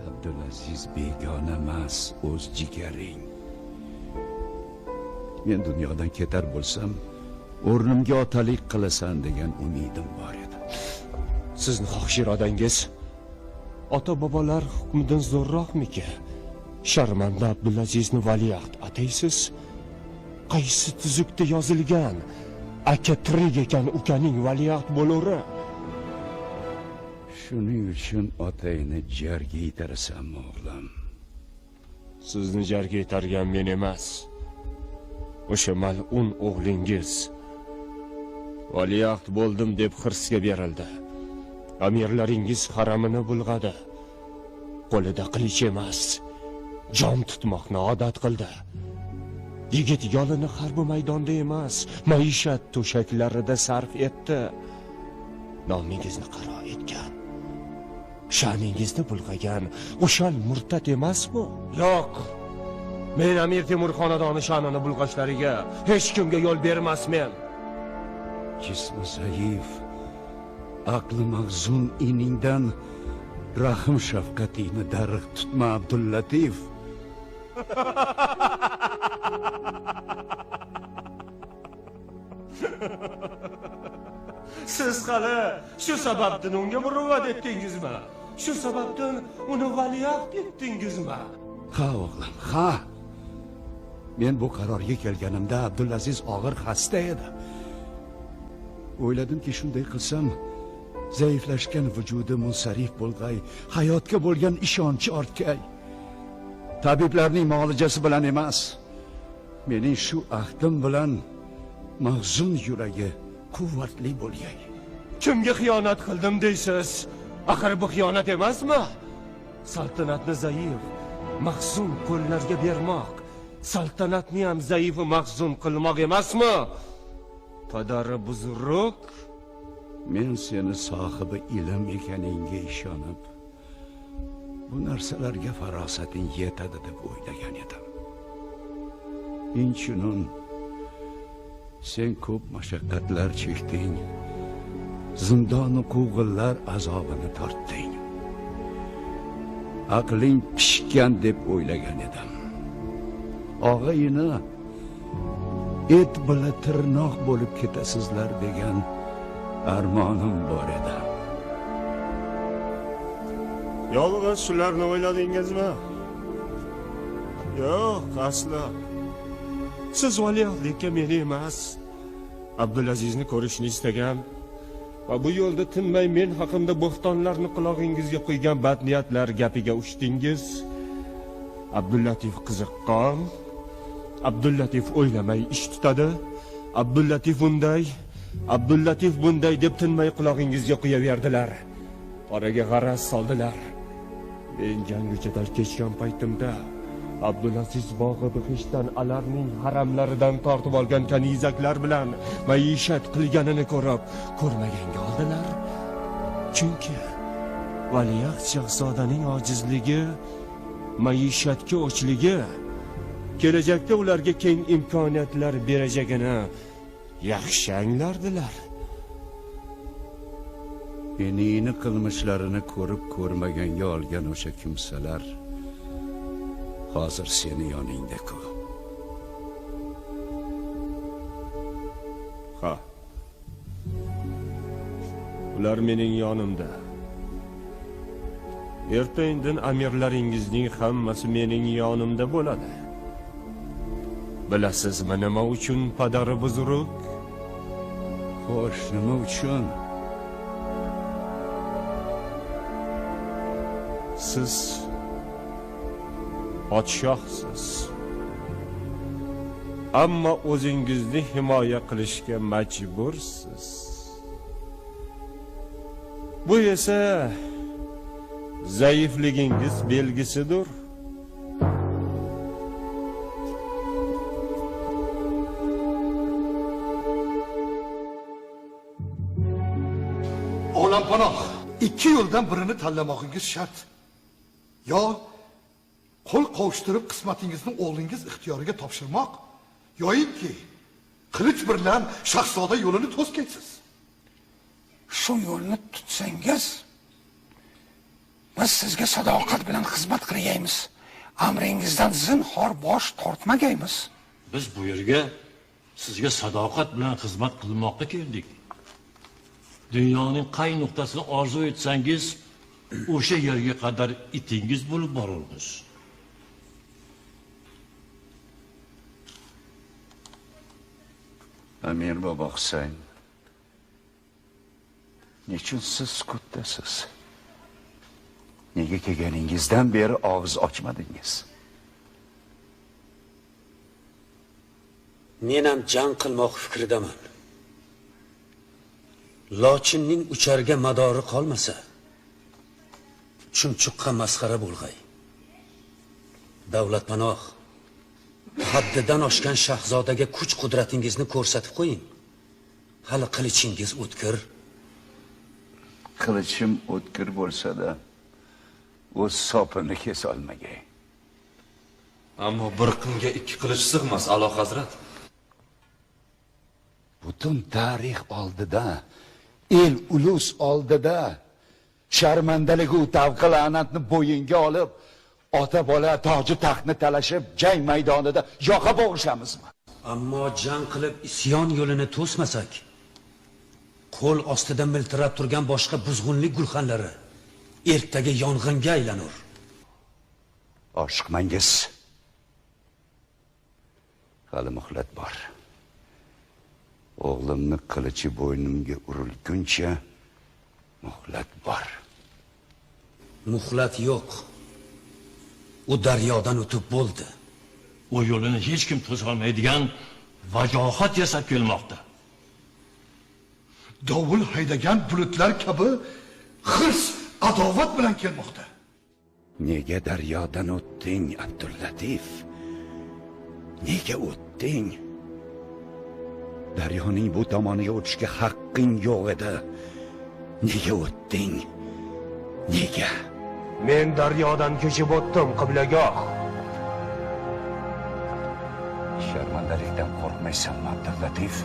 ئابدۇلئەزىز بىگانە ئەمەس، ئۆز جىگەرىڭ. مەن دۇنيادىن كېتەر بولسام، ئورنۇمغا ئاتالىق قىلىسەن دېگەن ئۈمىدىم بار ئىدى. سىزنىڭ خاھىش ئىرادەڭىز ئاتا-بابالار ھۆكمىدىن زورراقمىكىن؟ شەرمەندە ئابدۇلئەزىزنى ۋەلىئەھد ئاتايسىز. قايسى تۈزۈكتە يازىلغان ئاكا تىرىك ئىكەن ئۇكىنىڭ ۋەلىئەھد بولۇرى؟ شۇنىڭ ئۈچۈن ئاتاينى جەرگە يېتىرىسەنمۇ، ئوغلۇم؟ سىزنى جەرگە يېتەرگەن مەن ئەمەس، مۇشۇ مەلئۇن ئوغلىڭىز. ۋەلىئەھد بولدۇم دەپ خىرىسقا بېرىلدى. ئەمىرلىرىڭىز ھەرىمىنى بۇلغىدى. قولىدا قىلىچ ئەمەس، جان تۇتماقنى ئادەت قىلدى. يىگىت يالىنى خەربۇ مەيداندا ئەمەس، مەئىشەت تۆشەكلىرىدە سەرپ ئەتتى. نامىڭىزنى قارا ئەتكەن، شەنىڭىزنى بۇلغىغان ئوشال مۇرتەت ئەمەسمۇ؟ ياق! مەن ئەمىر تېمۇر خانىدانى شەنىنى بۇلغاشلىرىغا ھېچكىمگە يول بەرمەسمەن. جىسمى زەئىپ، ئەقلى مەغزۇن ئىنىڭدىن رەھىم-شەپقىتىنى دەرەخ تۇتما، ئابدۇللەتىپ. سىز قېنى شۇ سەۋەبتىن ئۇنى مۇرۇۋۋەت ئەتتىڭىزمۇ؟ شۇ سەۋەبتىن ئۇنى ۋەلىئەھد ئەتتىڭىزمۇ؟ ھا، ئوغلۇم، ھا. مەن بۇ قارارغا كەلگىنىمدە ئابدۇلئەزىز ئاغىر خەستە ئىدى. ئويلىدىمكى، شۇنداق قىلسام، زەئىپلەشكەن ۋۇجۇدى مۇنسەرىپ بولغاي، ھاياتقا بولغان ئىشەنچى ئارتقاي. تەبىبلەرنىڭ مۇئالىجىسى بىلەن ئەمەس، مېنىڭ شۇ ئەھدىم بىلەن مەغزۇن يۈرىكى قۇۋۋەتلىك بولغاي. كىمگە خىيانەت قىلدىم دەيسىز؟ ئاخىر بۇ خىيانەت ئەمەسمۇ؟ سەلتەنەتنى زەئىپ، مەغزۇن قوللارغا بەرمەك، سەلتەنەتنى ھەم زەئىپ، مەغزۇن قىلماق ئەمەسمۇ؟ پەدەرى بۇزرۇك. مەن سېنى ساھىبى ئىلىم ئىكەنلىكىڭگە ئىشىنىپ، بۇ نەرسىلەرگە پاراسىتىڭ يېتىدۇ دەپ ئويلىغان ئىدىم. ئىنچىنۇن، سەن كۆپ مۇشەققەتلەر چەكتىڭ، زىندانى قوغۇنلار ئازابىنى تارتتىڭ. ئەقلىڭ پىشقان دەپ ئويلىغان ئىدىم. ئاغىنە، ئېت بىلەن تىرناق بولۇپ كېتىسىزلەر دېگەن ئارمانىم بار ئىدى. يالغۇز شۇلارنى ئويلىدىڭىزمۇ؟ ياق، ئەسلا. سىز ۋەلىئەھدلىككە مېنى ئەمەس، ئابدۇلئەزىزنى كۆرۈشنى ئىستىگەن ۋە بۇ يولدا تىنماي مەن ھەققىمدە بوھتانلارنى قۇلاغىڭىزغا قۇيغان بەتنىيەتلەر گەپىگە ئۇچتىڭىز. ئابدۇللەتىپ قىزىققان، ئابدۇللەتىپ ئويلىماي ئىش تۇتىدۇ، ئابدۇللەتىپ ئۇنداي، ئابدۇللەتىپ بۇنداي دەپ تىنماي قۇلاغىڭىزغا قۇيۇۋەردىلەر. ئارىغا غەرەز سالدىلار. مەن جەڭگى چاتاق كەچكەن پايتىمدا، ئابدۇلئەزىز باغى بېھىشتتىن ئالارنىڭ ھەرەملىرىدىن تارتىۋالغان كەنىزەكلەر بىلەن مەئىشەت قىلغىنىنى كۆرۈپ، كۆرمىگەنگە ئالدىلار. چۈنكى ۋەلىئەھد شاھزادىنىڭ ئاجىزلىقى، مەئىشەتكە ئوچلۇقى، كېلەچەكتە ئۇلارغا كەڭ ئىمكانىيەتلەر بېرىدىغىنىنى ياخشى ئاڭلاردىلار. ئىنىنى قىلمىشلىرىنى كۆرۈپ كۆرمىگەنگە ئالغان ئوشۇ كىمسىلەر ھازىر سېنى يانىڭدىكۇ. ھا. ئۇلار مېنىڭ يانىمدا. ئەتىگەندىن ئەمىرلىرىڭىزنىڭ ھەممىسى مېنىڭ يانىمدا بولىدۇ. بىلەسىزمۇ، نېمە ئۈچۈن پەدەرى بۇزرۇك؟ خوش، نېمە ئۈچۈن؟ سىز پادىشاھسىز. ئەمما ئۆزىڭىزنى ھىمايە قىلىشقا مەجبۇرسىز. بۇ ئېسە زەئىپلىكىڭىز بەلگىسىدۇر. ئوغلان پاناھ، ئىككى يولدىن بىرىنى تاللىماقىڭىز شەرت. يا قول قوۋۇشتۇرۇپ، قىسمىتىڭىزنى ئوغلىڭىز ئىختىيارىغا تاپشۇرماق، ياكى قىلىچ بىلەن شاھزادە يولىنى توسقايسىز. شۇ يولنى تۇتسىڭىز، بىز سىزگە ساداقەت بىلەن خىزمەت قىلىيەيمىز. ئەمرىڭىزدىن زىنھار باش تارتمايمىز. بىز بۇ يەرگە سىزگە ساداقەت بىلەن خىزمەت قىلماققا كەلدۇق. دۇنيانىڭ قاي نۇقتىسىنى ئارزۇ ئەتسەڭىز، ئوشۇ يەرگە قەدەر ئېتىڭىز بولۇپ بارىمىز. ئەمىر بابا ھۈسەيىن، نېچۈن سىز سۈكۈتتىسىز؟ نېگە كەلگىنىڭىزدىن بېرى ئاغزى ئاچمىدىڭىز؟ مېنىڭ جەڭ قىلماق پىكرىدىمەن. لاچىننىڭ ئۇچارغا مادارى قالمىسا، چۇمچۇققا مەسخىرە بولغاي. دەۋلەتپاناھ، ھەددىدىن ئاشقان شاھزادىگە كۈچ-قۇدرىتىڭىزنى كۆرسىتىپ قويۇڭ. ھېلى قىلىچىڭىز ئۆتكۈر. قىلىچىم ئۆتكۈر بولسا-دا، ئۆز ساپىنى كېسەلمىگەي. ئەمما بىر قىنغا ئىككى قىلىچ سىغماس، ئالا ھەزرەت. پۈتۈن تارىخ ئالدىدا، ئېل-ئۇلۇس ئالدىدا شەرمەندىلىكۇ تەۋقە-لەنەتنى بويۇنغا ئېلىپ، ئاتا-بالا تاجۇ تەختنى تالىشىپ، جەڭ مەيدانىدا ياقا بوغۇشامىزمۇ؟ ئەمما جەڭ قىلىپ ئىسيان يولىنى توسمىساق، قول ئاستىدا مىلتىراپ تۇرغان باشقا بۇزغۇنلۇق گۈلخانلىرى ئەتىگە يانغىنغا ئايلىنۇر. ئاشىقمەڭگۈز. ھېلى مۆھلەت بار. ئوغلۇمنى قىلىچى بوينۇمغا ئۇرۇلغۇچە مۆھلەت بار. مۆھلەت يوق. ئۇ دەريادىن ئۆتۈپ بولدى. ئۇ يولىنى ھېچكىم توسالمايدىغان ۋاجاھەت ياساپ كەلمەكتە. داۋۇل ھەيدىگەن بۇلۇتلار كەبى ھىرس، ئاداۋەت بىلەن كەلمەكتە. نېگە دەريادىن ئۆتتۈڭ، ئابدۇللەتىپ؟ نېگە ئۆتتۈڭ؟ دەريانىڭ بۇ تامانىغا ئۆتۈشكە ھەققىڭ يوق ئىدى. نېگە ئۆتتۈڭ؟ نېگە؟ مەن دەريادىن كېچىپ ئۆتتۈم، قىبلىگاھ. شەرمەندىلىكتىن قورقمايسەنمۇ، ئابدۇللەتىپ؟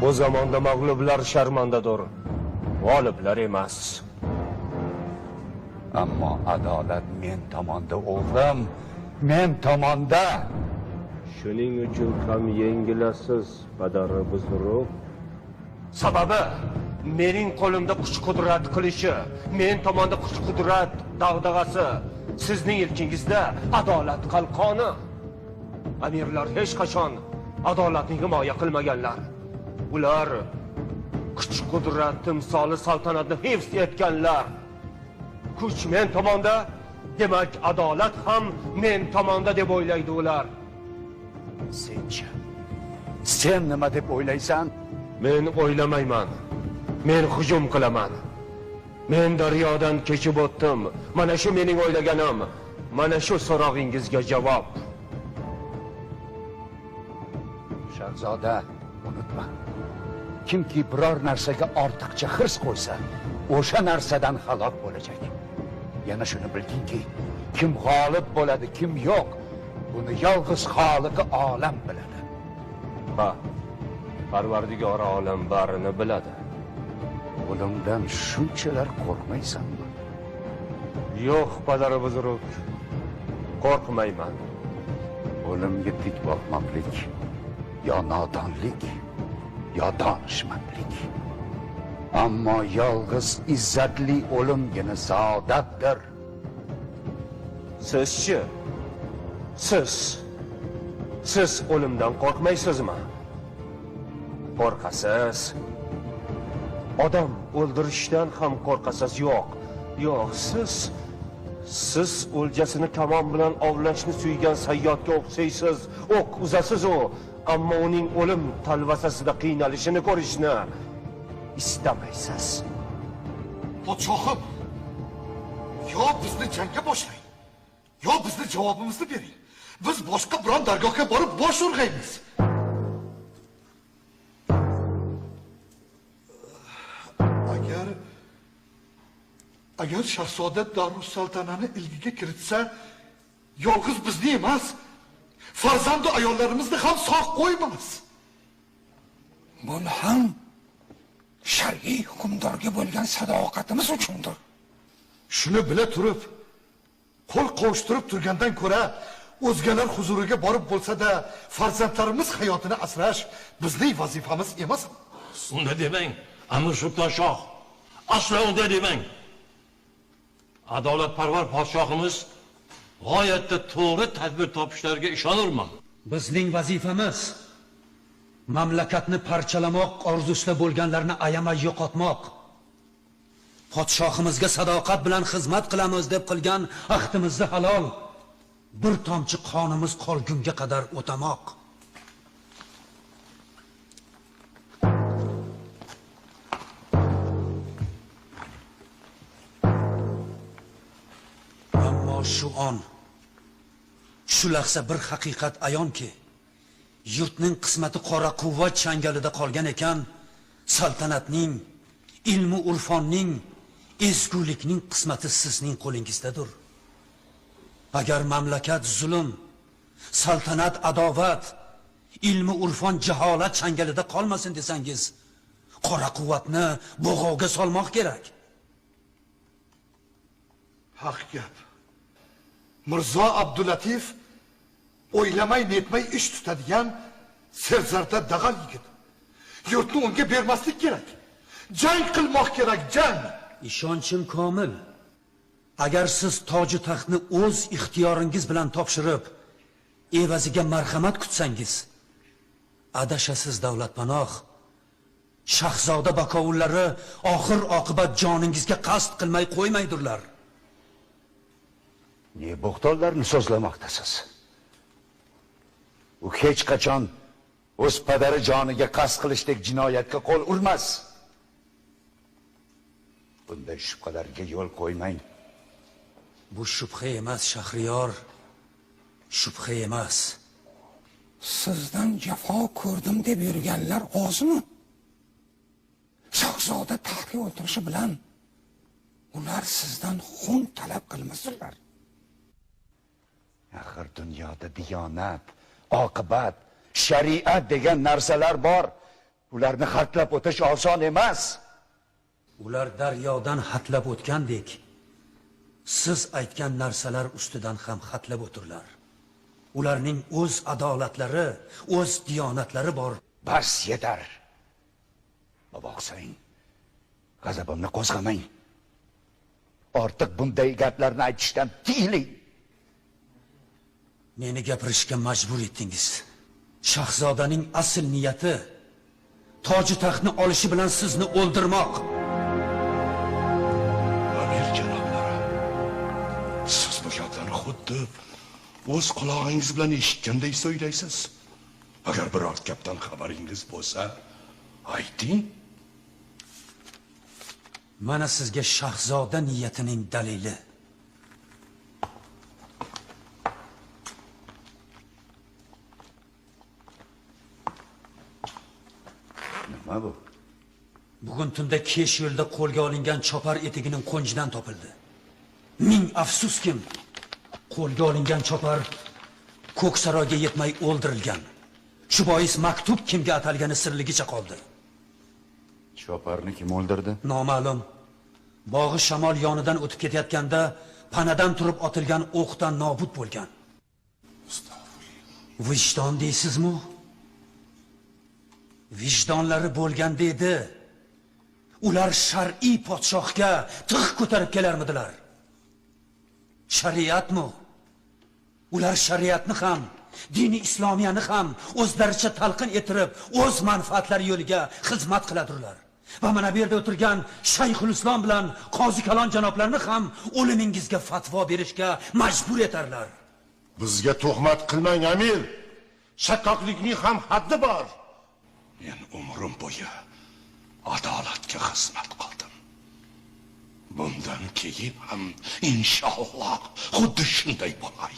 بۇ زاماندا مەغلۇپلار شەرمەندىدۇر، غالىپلار ئەمەس. ئەمما ئادالەت مەن تاماندا، ئوغلۇم، مەن تاماندا. شۇنىڭ ئۈچۈن كام يەڭگىلەسسىز، پەدەر بۇزرۇق. سەۋەبى، مېنىڭ قولۇمدا كۈچ-قۇدرەت قىلىچى، مەن تاماندا كۈچ-قۇدرەت دەغدىغىسى، سىزنىڭ ئىلكىڭىزدە ئادالەت قالقانى. ئەمىرلەر ھېچقاچان ئادالەتنى ھىمايە قىلمىغانلار. ئۇلار كۈچ-قۇدرەت تىمسالى سەلتەنەتنى ھىفز ئەتكەنلەر. كۈچ مەن تاماندا، دېمەك، ئادالەت ھەم مەن تاماندا دەپ ئويلايدۇ ئۇلار. سەنچە؟ سەن نېمە دەپ ئويلايسەن؟ مەن ئويلىمايمەن. مەن ھۇجۇم قىلىمەن. مەن دەريادىن كېچىپ ئۆتتۈم. مانا شۇ مېنىڭ ئويلىغىنىم. مانا شۇ سوراغىڭىزغا جاۋاب. شاھزادە، ئۇنتۇما. كىمكى بىرەر نەرسىگە ئارتۇقچە ھىرس قويسا، ئوشۇ نەرسىدىن ھالاك بولىدۇ. يەنە شۇنى بىلگىنكى، كىم غالىب بولىدۇ، كىم يوق، بۇنى يالغۇز خالىقى ئالەم بىلىدۇ. ھا، پەرۋەردىگارى ئالەم بارىنى بىلىدۇ. ئۆلۈمدىن شۇنچىلەر قورقمايسەنمۇ؟ يوق، پەدەر بۇزرۇق، قورقمايمەن. ئۆلۈمگە تىك باقماقلىق يا نادانلىق، يا دانىشمەنلىك. ئەمما يالغۇز ئىززەتلىك ئۆلۈمگىنە سائادەتتۇر. سىزچى؟ سىز، سىز ئۆلۈمدىن قورقمايسىزمۇ؟ قورقىسىز. ئادەم ئۆلدۈرۈشتىن ھەم قورقىسىز. يوق، يوق، سىز، سىز ئۆلجىسىنى كامان بىلەن ئاۋلاشنى سۆيگەن سەييادقا ئوخشايسىز. ئوق ئۇزىسىزۇ، ئەمما ئۇنىڭ ئۆلۈم تەلۋەسىسىدە قىينىلىشىنى كۆرۈشنى ئىستەمەيسىز. پادىشاھىم، يا بىزنى جەڭگە باشلاڭ، يا بىزنى جاۋابىمىزنى بېرىڭ. بىز باشقا بىرەر دەرگاھقا بارىپ باش ئۇرغايمىز. ئەگەر، ئەگەر شاھزادە دارۇسسەلتەنەنى ئىلگىگە كىرىتسە، يالغۇز بىزنى ئەمەس، پەرزەنتۇ ئاياللىرىمىزنى ھەم ساق قويماس. بۇنىڭ شەرئىي ھۆكۈمدارغا بولغان ساداقىتىمىز ئۈچۈندۇر. شۇنى بىلە تۇرۇپ، قول قوۋۇشتۇرۇپ تۇرغاندىن كۆرە، ئۆزگىلەر ھۇزۇرىغا بارىپ بولسا-دە، پەرزەنتلىرىمىز ھاياتىنى ئاسراش بىزنىڭ ۋەزىپىمىز ئەمەسمۇ؟ ئۇنداق دېمەڭ، ئەمىر سۇلتان شاھ. ئەسلا ئۇنداق دېمەڭ. ئادالەتپەرۋەر پادىشاھىمىز غايەتتە توغرا تەدبىر تاپىشلىرىغا ئىشىنىمەن. بىزنىڭ ۋەزىپىمىز مەملىكەتنى پارچىلىماق ئارزۇسىدا بولغانلارنى ئايىماي يوقاتماق. پادىشاھىمىزغا ساداقەت بىلەن خىزمەت قىلىمىز دەپ قىلغان ئەھدىمىزنى ھالال، بىر تامچە قانىمىز قالغۇنغا قەدەر ئۆتىمەك. ئەمما شۇ ئان شۇ لەھزە بىر ھەقىقەت ئايانكى، يۇرتنىڭ قىسمىتى قارا قۇۋۋەت چاڭگىلىدا قالغان ئىكەن، سالتاناتنىڭ، ئىلمۇ ئۇرفاننىڭ، ئېزگۈلۈكنىڭ قىسمىتى سىزنىڭ قولىڭىزدادۇر. ئەگەر مەملىكەت زۇلۇم، سالتانات ئاداۋەت، ئىلمۇ ئۇرفان جاھالەت چاڭگىلىدا قالمىسۇن دېسەڭىز، قارا قۇۋۋەتنى بۇغاۋغا سالماق كېرەك. ھەق گەپ. مىرزا ئابدۇلەتىپ ئويلىماي نېتماي ئىش تۇتىدىغان سەرزەردە داغال يىگىت. يۇرتنى ئۇنىڭغا بەرمەسلىك كېرەك. جەڭ قىلماق كېرەك، جەڭ! ئىشەنچىم كامىل. ئەگەر سىز تاجۇ تەختنى ئۆز ئىختىيارىڭىز بىلەن تاپشۇرۇپ، ئەۋەزىگە مەرھەمەت كۈتسەڭىز، ئاداشاسىز، دەۋلەتپاناھ. شاھزادە باكاۋۇللىرى ئاخىر ئاقىبەت جانىڭىزغا قەست قىلماي قويمايدۇرلار. نە بوھتانلارنى سۆزلىمەكتىسىز؟ ئۇ ھېچقاچان ئۆز پەدىرى جانىغا قەست قىلىشتەك جىنايەتكە قول ئۇرماس. بۇنداق شۈبھىلەرگە يول قويماڭ. بۇ شۈبھە ئەمەس، شەھرىيار. شۈبھە ئەمەس. سىزدىن جاپا كۆردۈم دەپ يۈرگەنلەر ئازمۇ؟ شاھزادە تەختكە ئولتۇرۇشى بىلەن ئۇلار سىزدىن خۇن تەلەپ قىلمىسۇنلار. ئاخىر دۇنيادا دىيانەت، ئاقىۋەت، شەرىئەت دېگەن نەرسىلەر بار. ئۇلارنى خەتلەپ ئۆتۈش ئاسان ئەمەس. ئۇلار دەريادىن خەتلەپ ئۆتكەندەك، سىز ئېيتقان نەرسىلەر ئۈستىدىن ھەم خەتلەپ ئۆتەرلەر. ئۇلارنىڭ ئۆز ئادالەتلىرى، ئۆز دىيانەتلىرى بار. بەس، يېتەر! بابا ھۈسەيىن، غەزىپىمنى قوزغىماڭ. ئارتۇق بۇنداق گەپلەرنى ئېيتىشتىن تىيىلىڭ. مېنى گەپىرىشكە مەجبۇر ئېتىڭىز. شاھزادىنىڭ ئەسلى نىيىتى تاجۇ تەختنى ئېلىشى بىلەن سىزنى ئۆلتۈرمەك. ئەمىر جانابلىرى، سىز بۇ گەپلەرنى خۇددى ئۆز قۇلاقىڭىز بىلەن ئېشىتكەندەك سۆزلەيسىز. ئەگەر بىرەر گەپتىن خەۋىرىڭىز بولسا، ئېيتىڭ. مانا سىزگە شاھزادە نىيىتىنىڭ دەلىلى. نېمە بۇ؟ بۈگۈن تۈندە كېش يولىدا قولغا ئېلىنغان چاپار ئېتىكىنىڭ قونجىدىن تاپىلدى. مىڭ ئەپسۇسكىن، قولغا ئېلىنغان چاپار كوكسارايغا يەتمەي ئۆلتۈرۈلگەن. شۇ بويىس مەكتۇپ كىمگە ئاتالغىنى سىرلىگىچە قالدى. چاپارنى كىم ئۆلتۈردى؟ نامەلۇم. باغۇ شامال يېنىدىن ئۆتۈپ كېتىۋاتقاندا پانادىن تۇرۇپ ئاتىلغان ئوقتا نابۇت بولغان. ۋىجدان دەيسىزمۇ؟ ۋىجدانلىرى بولغان دېدى. ئۇلار شەرئىي پادىشاھقا تىغ كۆتۈرۈپ كېلەرمىدىلەر؟ شەرىئەتمۇ؟ ئۇلار شەرىئەتنى ھەم، دىنى ئىسلامىيەنى ھەم ئۆزلەرچە تەلقىن ئېتىرىپ، ئۆز مەنپەئەتلىرى يولىغا خىزمەت قىلىدۇرلار. ۋە مانا بۇ يەردە ئولتۇرغان شەيخۇلئىسلام بىلەن قازى كالان جانابلارنى ھەم ئۆلۈمىڭىزگە پەتىۋا بېرىشكە مەجبۇر ئېتەرلەر. بىزگە تۆھمەت قىلماڭ، ئەمىر. شەققاقلىقنىڭ ھەم ھەددى بار. مەن ئۆمرۈم بويى ئادالەتكە خىزمەت قىلدىم. بۇندىن كېيىن ھەم، ئىنشاللا، خۇددى شۇنداق بولاي.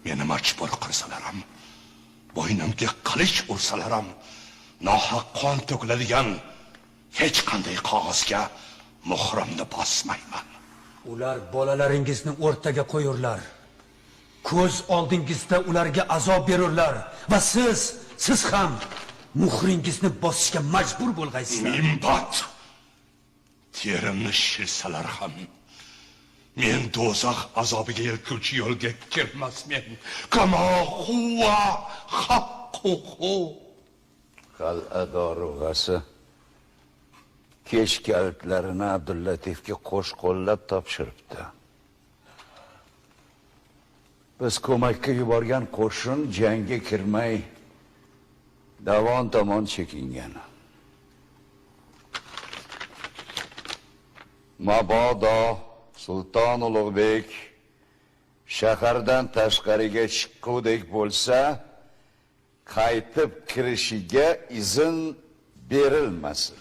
مېنى مەجبۇر قىلسىلەرام، بوينۇمغا قىلىچ ئۇرسىلەرام، ناھەق قان تۆكۈلىدىغان ھېچقانداق قەغەزگە مۇھرۇمنى باسمايمەن. ئۇلار بالىلىرىڭىزنى ئوتتۇرىغا قويۇرلار. كۆز ئالدىڭىزدا ئۇلارغا ئازاب بېرۇرلار ۋە سىز، سىز ھەم مۇھرىڭىزنى باسىشقا مەجبۇر بولغايسىلەر. مىمبات! تېرىمنى شىلسىلەر ھەم، مەن دوزاخ ئازابىغا ئەكىلگۈچى يولغا كىرمەسمەن. كما هو حقه. قەلئە دارۇغاسى كېش كەلتلەرنى ئابدۇللەتىپكە قوش قوللاپ تاپشۇرۇپتۇ. بىز كۆمەككە يۈبەرگەن قوشۇن جەڭگە كىرمەي، داۋان تامان چېكىنگەن. مابادا سۇلتان ئۇلۇغبېك شەھەردىن تاشقىرىغا چىققۇدەك بولسا، قايتىپ كىرىشىگە ئىزىن بېرىلمەسۇن.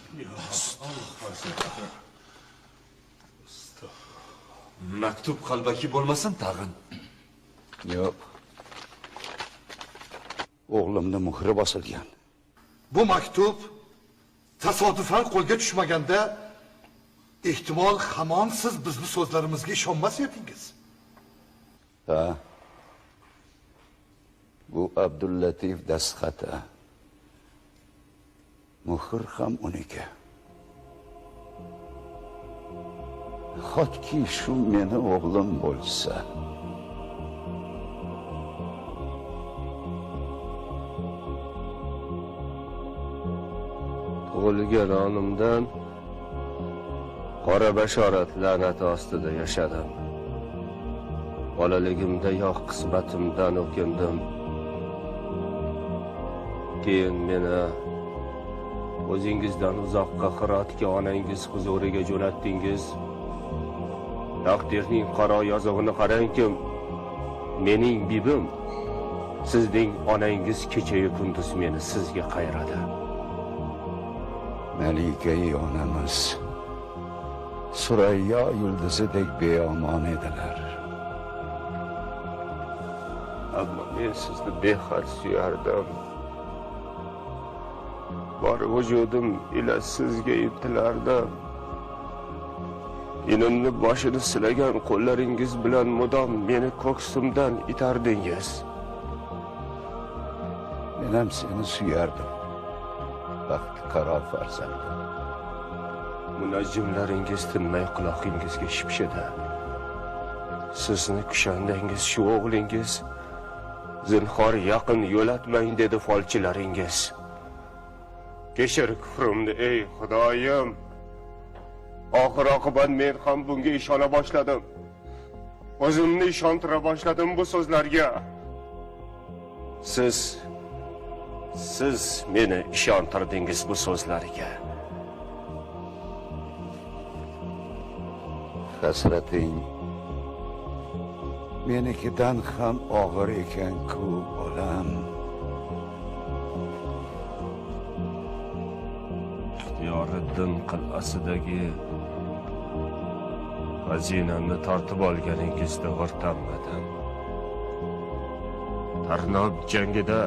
مەكتۇپ قەلبەكى بولمىسۇن تاغىن. يوق. ئوغلۇمنى مۇھرى باسىلغان. بۇ مەكتۇپ تاسادىپەن قولغا چۈشمىگەندە، ئېھتىمال، ھامان سىز بىزنىڭ سۆزلىرىمىزگە ئىشەنمەس ئىدىڭىز. ھە. بۇ ئابدۇللەتىپ دەسخەت، ھە. مۇھىر خام ئۇنىكى. خاتكى شۇ مېنى ئوغلۇم بولسا. تۇغۇلغان ئانامدىن قارا باشارەت لەنەت ئاستىدا ياشادىم. بالىلىكىمدە ياق قىسمىتىمدىن ئۆكۈندۈم. كېيىن مېنى ئۆزىڭىزدىن ئۇزاققا قىراتكى ئاناڭىز ھۇزۇرىغا جۆنەتتىڭىز. تەقدىرنىڭ قارا يازۇقىنى قاراڭكىم، مېنىڭ بىبىم، سىزنىڭ ئاناڭىز كېچىيۇ كۈندۈز مېنى سىزگە قايرىدى. مەلىكەي ئانىمىز سۈرەييا يۇلدۇزىدەك بىئامان ئىدىلەر. ئەمما مەن سىزنى بىخەت سۆيەردىم. بار ۋۇجۇدۇم ئىلە سىزگە ئىنتىلەردىم. ئىنىمنى باشىنى سىلىگەن قوللىرىڭىز بىلەن مۇدام مېنى كۆكسۈمدىن ئىتەردىڭىز. مېنەم سېنى سۆيەردىم، بەختى قارا پەرزەنتىم. مۇنەججىملىرىڭىز تىنماي قۇلاقىڭىزغا شىپشىدى. سىزنى كۈشەندىڭىز شۇ ئوغلىڭىز. زىنھار يېقىن يۆلەتمەڭ دېدى فالچىلىرىڭىز. كەچۈر كۇفرۇمنى ئەي خۇدايىم. ئاخىر ئاقىۋەت مەن ھەم بۇنىڭغا ئىشىنە باشلىدىم. ئۆزۈمنى ئىشەندۈرە باشلىدىم بۇ سۆزلەرگە. سىز، سىز مېنى ئىشەندۈردىڭىز بۇ سۆزلەرگە. ھەسرىتىڭ مېنىڭكىدىن ھەم ئاغىر ئىكەنكۇ، بالام. ئىختىيارىددىن قەلئەسىدىكى خەزىنەمنى تارتىپ ئالغىنىڭىزدا ھۆرتەنمىدىم. تەرناب جەڭگىدە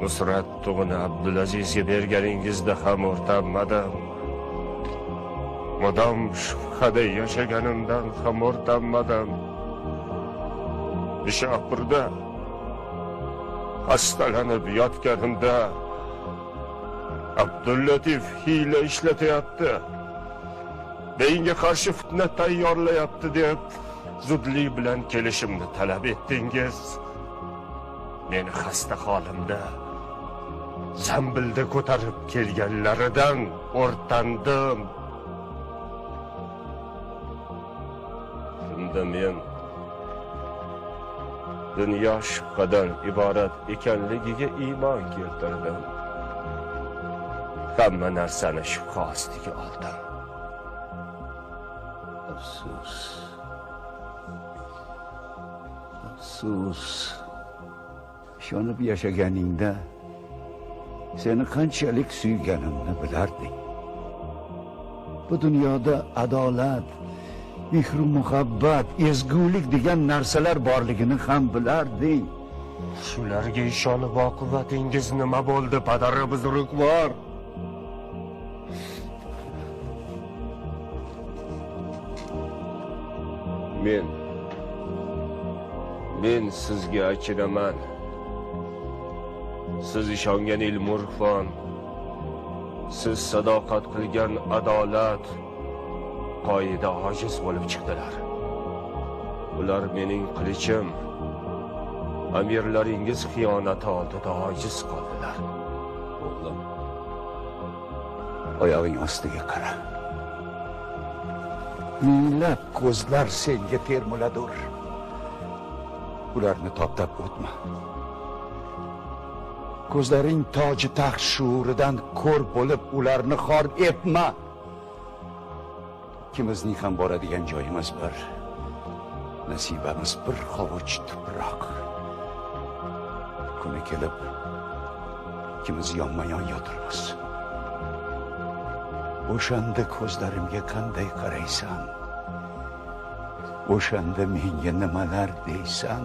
نۇسرەت تۇغىنى ئابدۇلئەزىزگە بەرگىنىڭىزدە ھەم ھۆرتەنمىدىم. مۇدام شۇبھىدە ياشىغىنىمدىن ھەم ھۆرتەنمىدىم. نىشاپۇردا خەستىلىنىپ ياتقىنىمدا ئابدۇللەتىپ ھىيلە ئىشلىتىۋەتتى، دىنغا قارشى پىتنە تەييارلايتتى دەپ، زۇدلۇق بىلەن كېلىشىمنى تەلەپ ئەتتىڭىز. مەن خەستە ھالىمدا زەمبىلدە كۆتۈرۈپ كەلگەنلىرىدىن ھۆرتەندىم. شۇندا مەن دۇنيا شۇبھىدىن ئىبارەت ئىكەنلىكىگە ئىمان كەلتۈردۈم. ھەممە نەرسىنى شۇبھە ئاستىغا ئالدىم. ئەپسۇس. ئەپسۇس. ئىشىنىپ ياشىغىنىڭدا سېنى قانچىلىك سۆيگىنىمنى بىلەردىڭ. بۇ دۇنيادا ئادالەت، مېھرۇ مۇھەببەت، ئەزگۈلۈك دېگەن نەرسىلەر بارلىقىنى ھەم بىلەردىڭ. شۇلارغا ئىشىنىپ ئاقىۋىتىڭىز نېمە بولدى، پەدەر بۇزرۇگۋار؟ مەن، مەن سىزگە ئاچىنىمەن. سىز ئىشەنگەن ئىلمۇ ئىرفان، سىز ساداقەت قىلگەن ئادالەت، قائىدە ئاجىز بولۇپ چىقتىلار. ئۇلار مېنىڭ قىلىچىم، ئەمىرلىرىڭىز خىيانىتى ئالدىدا ئاجىز قالدىلار. ئوغلۇم، ئاياغىڭ ئاستىغا قارا. مىڭلاپ كۆزلەر سەنگە تەرمىلىدۇر. ئۇلارنى تاپتاپ ئۆتمە. كۆزلىرىڭ تاجى تەخت شۇئۇرىدىن كور بولۇپ، ئۇلارنى خار ئەتمە. ئىككىمىزنىڭ ھەم بارىدىغان جايىمىز بىر، نەسىبىمىز بىر قاۋۇچ تۇپراق. كۈنى كېلىپ، ئىككىمىز يانما-يان ياتىمىز. بوشاندى كۆزلىرىمگە قانداق قارايسەن؟ ئوشاندا مېنگە نېمىلەر دەيسەن؟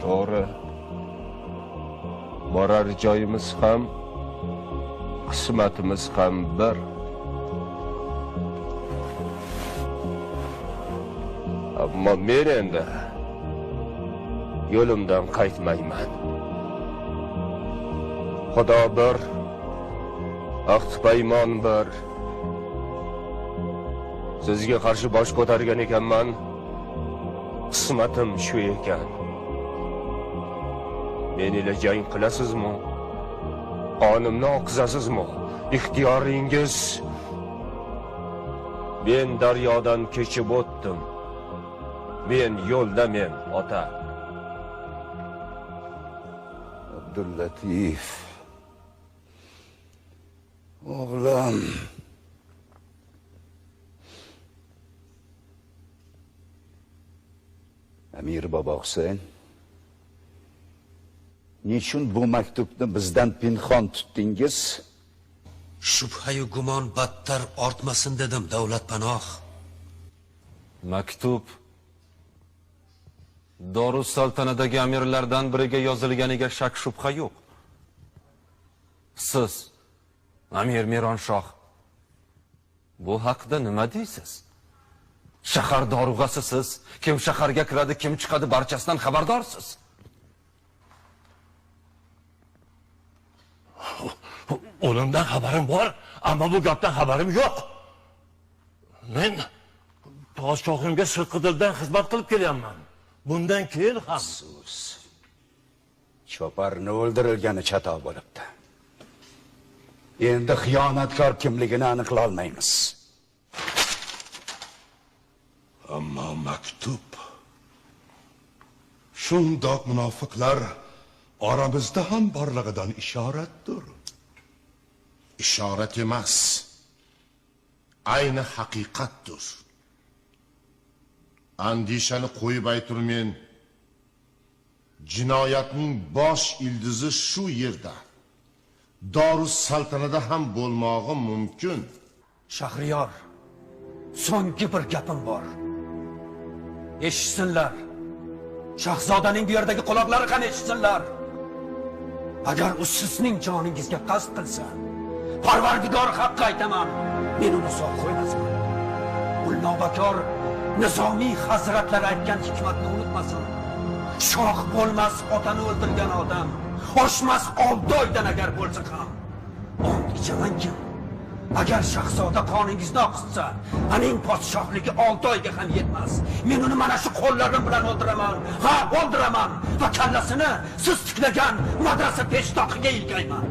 توغرا. بارار جايىمىز ھەم، قىسمىتىمىز ھەم بىر. ئەمما مەن ئەمدى يولۇمدىن قايتمايمەن. خۇدا بىر، ئەھدى پەيمان بىر. سىزگە قارشى باش كۆتەرگەن ئىكەنمەن. قىسمىتىم شۇ ئىكەن. مەن ئىلە جەڭ قىلاسىزمۇ؟ قانىمنى ئاققۇزاسىزمۇ؟ ئىختىيارىڭىز. مەن دەريادىن كېچىپ ئۆتتۈم. مەن يولدا مەن، ئاتا. ئابدۇللەتىپ. ئوغلۇم. ئەمىر بابا ھۈسەيىن، نېچۈن بۇ مەكتۇپنى بىزدىن پىنھان تۇتتىڭىز؟ شۈبھەيۇ گۇمان بەتتەر ئارتماسۇن دېدىم، دەۋلەت پاناھ. مەكتۇپ دارۇسسەلتەنەدىكى ئەمىرلەردىن بىرىگە يازىلغىنىغا شەك-شۈبھە يوق. سىز، ئەمىر مىرانشاھ، بۇ ھەقتە نېمە دەيسىز؟ شەھەر دارۇغاسى سىز. كىم شەھەرگە كىرىدۇ، كىم چىقىدۇ، بارچىسىدىن خەۋەردارسىز. ئۇنىڭدىن خەۋىرىم بار، ئەمما بۇ گەپتىن خەۋىرىم يوق. مەن پادىشاھىمغا سىرتقى دىلدىن خىزمەت قىلىپ كېلىمەن. بۇندىن كېيىن ھەم. سۇس. چوپاننى ئۆلتۈرگىنى چاتا بولۇپتۇ. ئەمدى خىيانەتكار كىملىكىنى ئېنىقلىيالمايمىز. ئەمما مەكتۇپ شۇنداق مۇناپىقلار ئارىمىزدا ھەم بارلىقىدىن ئىشارەتتۇر. ئىشارەت ئەمەس، ئەينى ھەقىقەتتۇر. ئەندىشىنى قويۇپ ئېيتۇرمەن، جىنايەتنىڭ باش ئىلدىزى شۇ يەردە، دارۇسسەلتەنەتتە ھەم بولماغى مۇمكىن. شەھرىيار، سوڭقى بىر گېپىم بار. ئېشىتسۇنلار. شاھزادىنىڭ بۇ يەردىكى قۇلاقلىرى قان ئېشىتسۇنلار. ئەگەر ئۇ سىزنىڭ جانىڭىزغا قەست قىلسا، پەرۋەردىگار ھەققە ئېيتىمەن، مەن ئۇنى ساق قويماسمەن. موللا بەكار نىزامى ھەزرەتلەر ئېيتقان ھېكمەتنى ئۇنتۇماسۇن. شاھ بولماس ئاتىنى ئۆلتۈرگەن ئادەم، ئاشماس ئالتە ئايدىن ئەگەر بولسا خان. ئاند ئىچىمەنكى، ئەگەر شاھزادە قانىڭىزنى ئاقىتسا، ئۇنىڭ پادىشاھلىقى ئالتە ئايغا ھەم يەتمەس. مەن ئۇنى مانا شۇ قوللىرىم بىلەن ئۆلتۈرىمەن. ھە، ئۆلتۈرىمەن. ۋە كاللىسىنى سىز تىكلىگەن مەدرەسە پېشتاقىغا ئىلگەيمەن.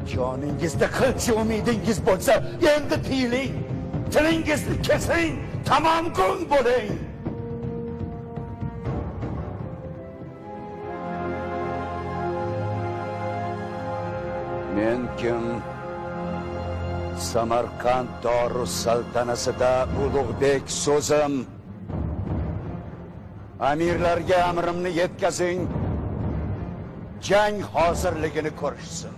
جانىڭىزدا قىلچە ئۈمىدىڭىز بولسا، ئەمدى تىيىلىڭ. تىلىڭىزنى كېسىڭ، تامام گۇڭ بولۇڭ. مەن كىم؟ سامارقاند دارۇسسەلتەنەتىدە ئۇلۇغ بەگ سۆزۈم. ئەمىرلەرگە ئەمرىمنى يەتكۈزۈڭ، جەڭ ھازىرلىقىنى كۆرۈشسۇن.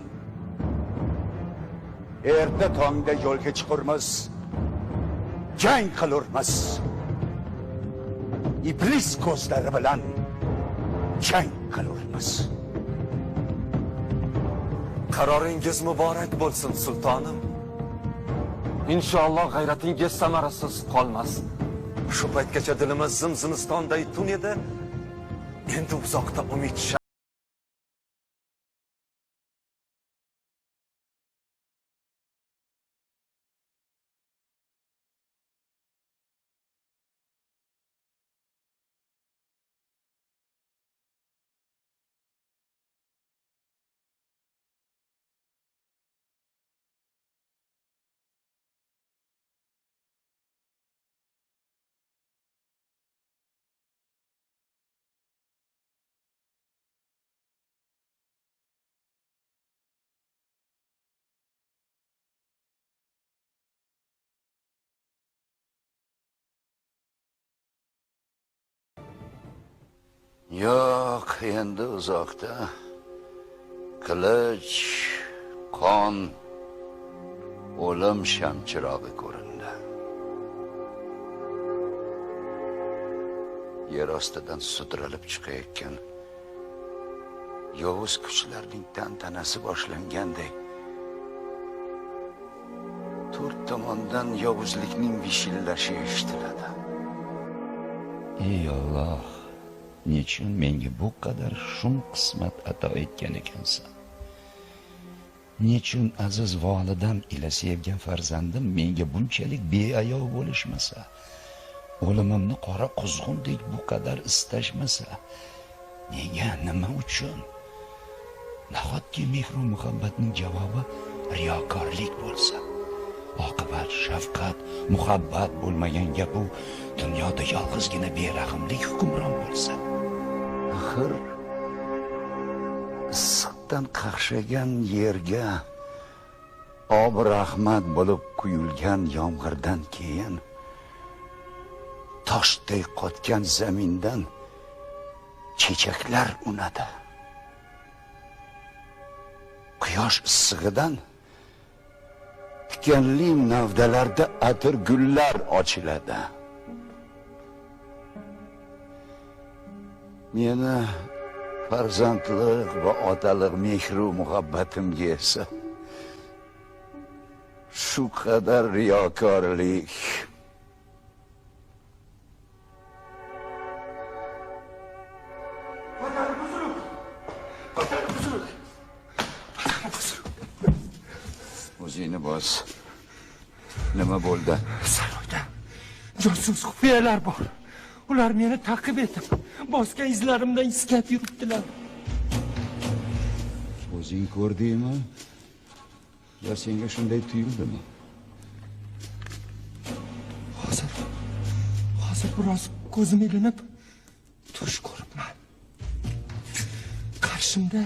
ئەتە تاڭدا يولغا چىقىرمىز، جەڭ قىلۇرمىز. ئىبلىس كۆزلىرى بىلەن جەڭ قىلۇرمىز. قارارىڭىز مۇبارەك بولسۇن، سۇلتانىم. ئىنشائاللا، غەيرىتىڭىز سەمەرىسىز قالماس. شۇ پەيتكىچە دىلىمىز زىم-زىمىستاندەك تۇن ئىدى. ئەمدى ئۇزاقتا ئۈمىد شە- ياق، ئەمدى ئۇزاقتا قىلىچ، قان، ئۆلۈم شەمچىراغى كۆرۈندى. يەر ئاستىدىن سۇدۇرۇلۇپ چىقىۋاتقان ياۋۇز كۈچلەرنىڭ تەنتەنىسى باشلانغاندەك، تۆت تاماندىن ياۋۇزلۇقنىڭ ۋىشىللىشى ئېشىتىلىدۇ. ئەي ئاللاھ، نېچۈن مەڭگە بۇ قەدەر شۇم قىسمەت ئاتا ئەتكەن ئىكەنسەن؟ نېچۈن ئەزىز ۋالىدەم ئىلى سۆيگەن پەرزەندىم مەڭگە بۇنچىلىك بىئاياۋ بولۇشمىسا، ئۆلۈمۈمنى قارا قۇزغۇندەك بۇ قەدەر ئىستەشمىسە، نېگە، نېمە ئۈچۈن؟ ناھەتكى مېھرۇ مۇھەببەتنىڭ جاۋابى رىياكارلىق بولسا، ئاقىۋەت، شەپقەت، مۇھەببەت بولمىغان گەپ ئۇ، دۇنيادا يالغۇزغىنا بىرەھىملىك ھۆكۈمران بولسا. ئاخىر ئىسسىقتىن قاقشىغان يەرگە ئاب رەھمەت بولۇپ قۇيۇلغان يامغۇردىن كېيىن، تاشتەك قاتقان زېمىندىن چېچەكلەر ئۇنىدى. قۇياش ئىسسىقىدىن تىكەنلىك نەۋدىلەردە ئەتىر گۈللەر ئاچىلىدۇ. مېنى پەرزەنتلىك ۋە ئاتىلىق مېھرۇ مۇھەببىتىمگە ئەسە شۇ قەدەر رىياكارلىق. ئۆزۈڭنى بوس. نېمە بولدى؟ سارايدا جاسۇس خۇپىيەلەر بار. ئۇلار مېنى تەقىب ئېتىپ، باسقان ئىزلىرىمدىن ئىسكەپ يۈرۈپتىلەر. ئۆزۈڭ كۆردۈڭمۇ؟ يا سەڭگە شۇنداق تۇيۇلدىمۇ؟ ھازىر، ھازىر بىراز كۆزۈم ئىلىنىپ، چۈش كۆرۈپمەن. قارشىمدا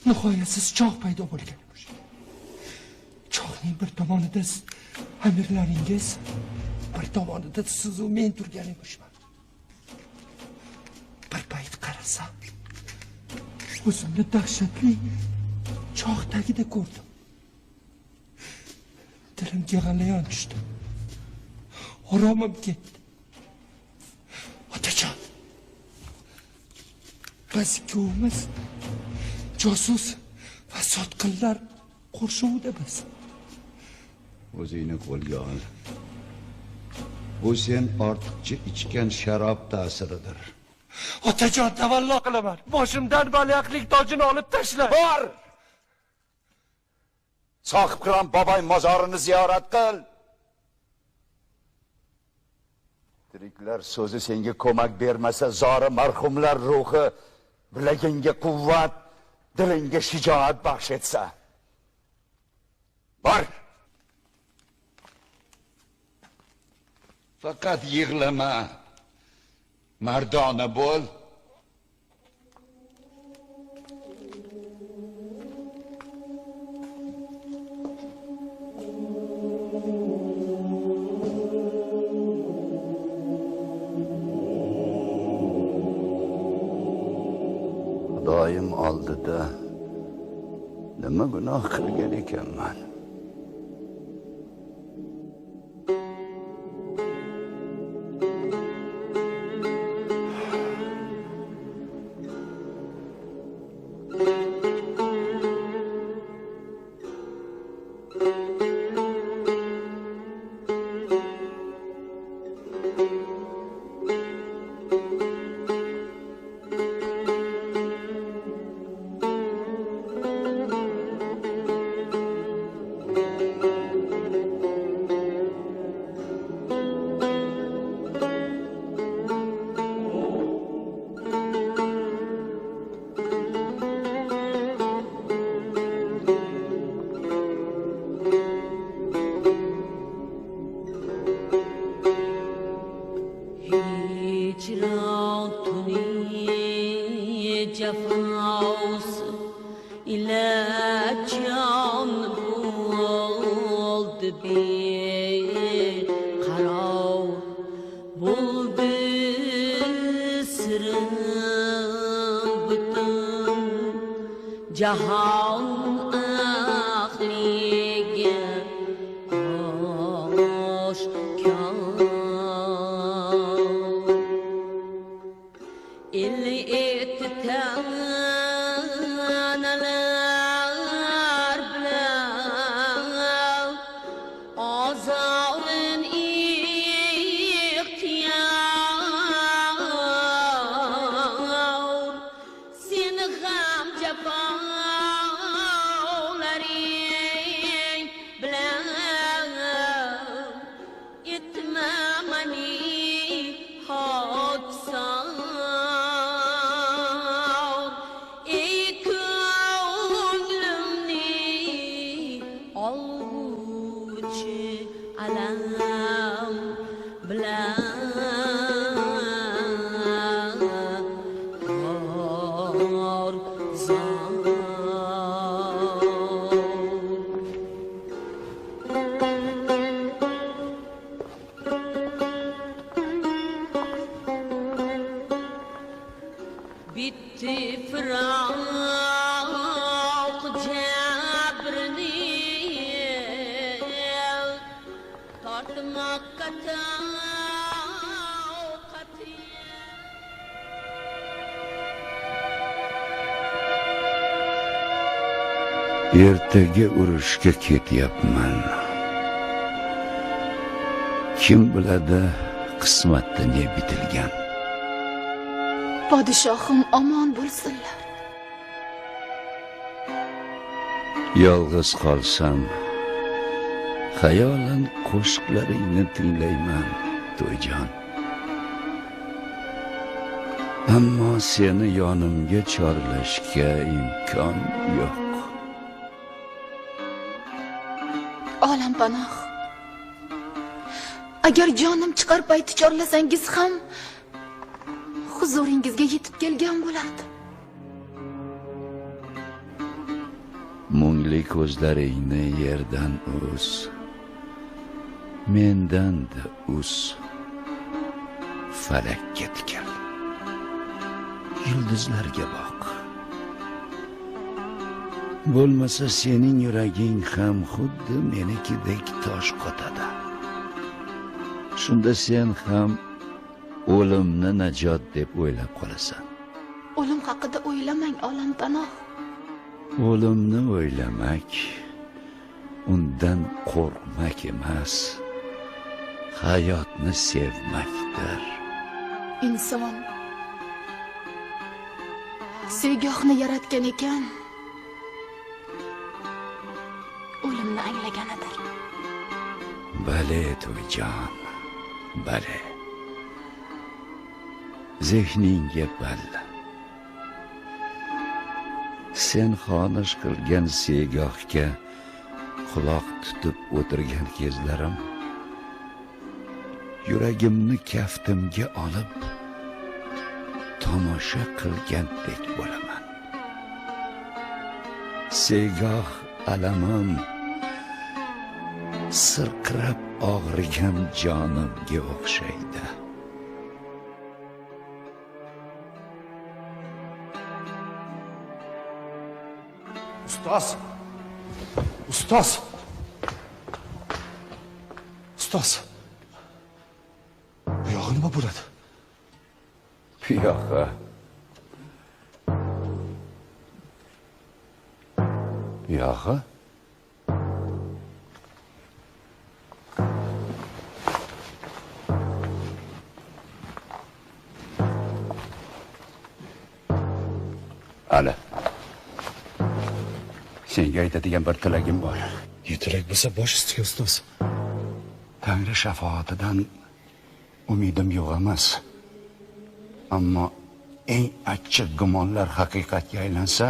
نىھايەتسىز چاغ پەيدا بولغان ئىمىش. چاغنىڭ بىر تامانىدا سىز، ئەمىرلىرىڭىز، بىر تامانىدا سىزۇ مەن تۇرغان ئىمىشمەن. بىر پەيت قارىسام، ئۆزۈمنى دەھشەتلىك چاغ تېگىدە كۆردۈم. دىلىم يىغىلىيان چۈشتى. ئارامىم كەتتى. ئاتاجان، بىز ئىككىمىز جاسۇس ۋە ساتقىنلار قورشىۋىدا بىز. ئۆزۈڭنى قولغا ئال. بۇ سەن ئارتۇقچە ئىچكەن شاراب تەسىرىدۇر. ئاتاجان، تەۋەللا قىلىمەن. باشىمدىن بەلەخلىك تاجىنى ئالىپ تەشلە. بار! ساقىپقىران باباي مازارىنى زىيارەت قىل. تىرىكلەر سۆزى سەڭگە كۆمەك بەرمىسە، زارى مەرھۇملار روھى بىلىكىڭگە قۇۋۋەت، دىلىڭگە شىجائەت بەخش ئەتسە. بار! پەقەت يىغلىما، مەردانە بول. خۇدايىم ئالدىدا نېمە گۇناھ قىلغان ئىكەنمەن؟ ھىجران تۈنى جاپاسى ئىلە جان بولدى بىر قارا. بولدى سىرىم پۈتۈن جاھان ئەھۋال. ئالەم بىلەن ئارزان. بىتتى فىراق جەبرىنى تارتماققا تاقىتى. ئەتىگە ئۇرۇشقا كېتىياپمەن. كىم بىلەدۇ، قىسمەتتە نە بىتىلگەن. پادىشاھىم ئامان بولسۇنلار. يالغۇز قالسام، خىيالەن قوشۇقلىرىڭنى تىڭلايمەن، تويجان. ئەمما سېنى يانىمغا چارلاشقا ئىمكان يوق. ئالەمپاناھ، ئەگەر جانىم چىقار پايدا چارلىسىڭىز خام، ھۇزۇرىڭىزغا يېتىپ كەلگەن بولاتتىم. مۇڭلۇق كۆزلىرىڭنى يەردىن ئۈز، مەندىن ئۈز. پەلەككە تىكىل، يۇلدۇزلارغا باق. بولمىسا سېنىڭ يۈرىكىڭ خام خۇددى مېنىڭكىدەك تاش قاتىدۇ. شۇندا سەن خام ئۆلۈمنى ناجات دەپ ئويلاپ قالىسەن. ئۆلۈم ھەققىدە ئويلىماڭ، ئالەمپاناھ. ئۆلۈمنى ئويلىماق، ئۇندىن قورقماق ئەمەس، ھاياتنى سۆيمەكتۇر. ئىنسان سۆيگۈنى ياراتقان ئىكەن، ئۆلۈمنى ئەڭلىگەنىدۇر. بەلى، تويجان، بەلى. زېھنىڭگە بەل. سەن خانىش قىلغان سۆيگۈگە قۇلاق تۇتۇپ ئولتۇرغان كېزلىرىم، يۈرىكىمنى كەفتىمگە ئېلىپ، تاماشا قىلغاندەك بولىمەن. سۆيگۈ ئالىمىم سىرقىراپ ئاغرىغان جانىمغا ئوخشايدۇ. ئۇستاز! ئۇستاز! ئۇستاز! بۇ ياغى نېمە بولدى؟ بۇ ياغى. بۇ ياغى. ئانا، سەنگە ئېيتىدىغان بىر تىلەگىم بار. نېمە تىلەك بولسا باش ئۈستىگە، ئۇستاز. تەڭرى شاپائىتىدىن ئۈمىدىم يوق ئەمەس. ئەمما ئەڭ ئاچچىق گۇمانلار ھەقىقەتكە ئايلانسا،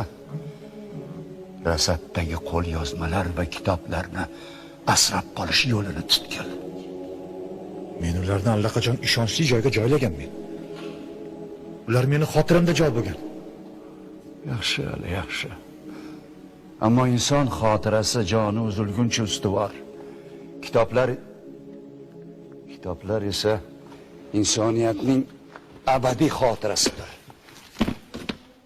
رەسىدتىكى قوليازمىلار ۋە كىتابلارنى ئاسراپ قېلىش يولىنى تۇتقىن. مەن ئۇلارنى ئاللىقاچان ئىشەنچلىك جايغا جايلىغانمەن. ئۇلار مېنىڭ خاتىرەمدە جاي بولغان. ياخشى، ھەلى ياخشى. ئەمما ئىنسان خاتىرىسى جانى ئۈزۈلگۈنچە ئۈستىۋار. كىتابلار، كىتابلار ئىسە ئىنسانىيەتنىڭ ئەبەدىي خاتىرىسىدۇر.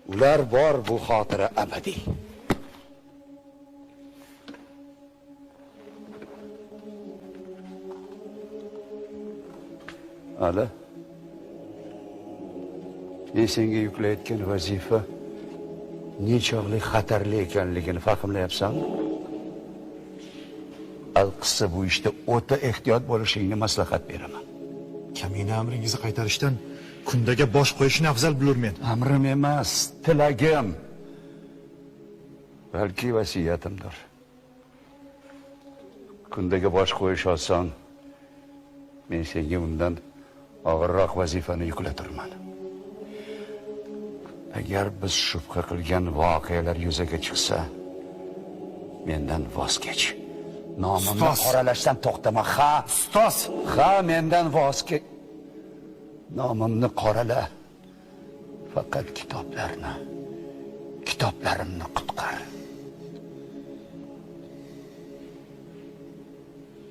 ئۇلار بار، بۇ خاتىرە ئەبەدىي. ئالى، مەن سەڭگە يۈكلەيدىغان ۋەزىپە نېچاغلىق خەتەرلىك ئىكەنلىكىنى پەھىملەيسەنمۇ؟ ئەلقىسسە بۇ ئىشتا ئوتا ئېھتىيات بولۇشۇڭنى مەسلىھەت بېرىمەن. كەمىنە ئەمرىڭىزنى قايتۇرۇشتىن كۈندىگە باش قويۇشنى ئەۋزەل بىلۇرمەن. ئەمرىم ئەمەس، تىلەگىم. بەلكى ۋەسىيەتىمدۇر. كۈندىگە باش قويۇش ئالساڭ، مەن سەڭگە ئۇندىن ئاغىرراق ۋەزىپىنى يۈكلەتتۈرىمەن. ئەگەر بىز شۈبھە قىلغان ۋەقەلەر يۈزىگە چىقسا، مەندىن ۋاز كەچ. نامىمنى ئۇستاز! قارىلاشتىن توختىما، ها! ئۇستاز! ها، مەندىن ۋاز كەچ. نامىمنى قارىلا. پەقەت كىتابلارنى، كىتابلىرىمنى قۇتقار.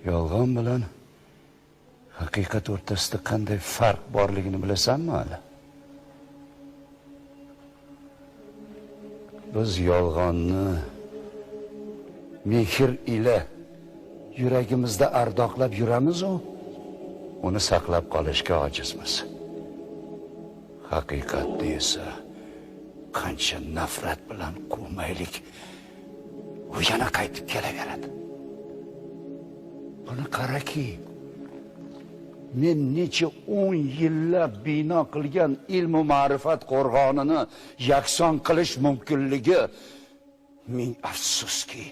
يالغان بىلەن ھەقىقەت ئوتتۇرىسىدا قانداق پەرق بارلىقىنى بىلەسەنمۇ ھەلى؟ بىز يالغاننى مېھىر ئىلە يۈرىكىمىزدە ئارداقلاپ يۈرىمىزۇ، ئۇنى ساقلاپ قالىشقا ئاجىزمىز. ھەقىقەتنى ئېسە قانچە نەپرەت بىلەن قوۋمايلىك، ئۇ يەنە قايتىپ كېلىۋېرىدۇ. بۇنى قاراكى، مەن نەچچە ئون يىللاپ بىنا قىلغان ئىلمۇ مەرىپەت قورغىنىنى يەكسان قىلىش مۇمكىنلىكى، مىڭ ئەپسۇسكى،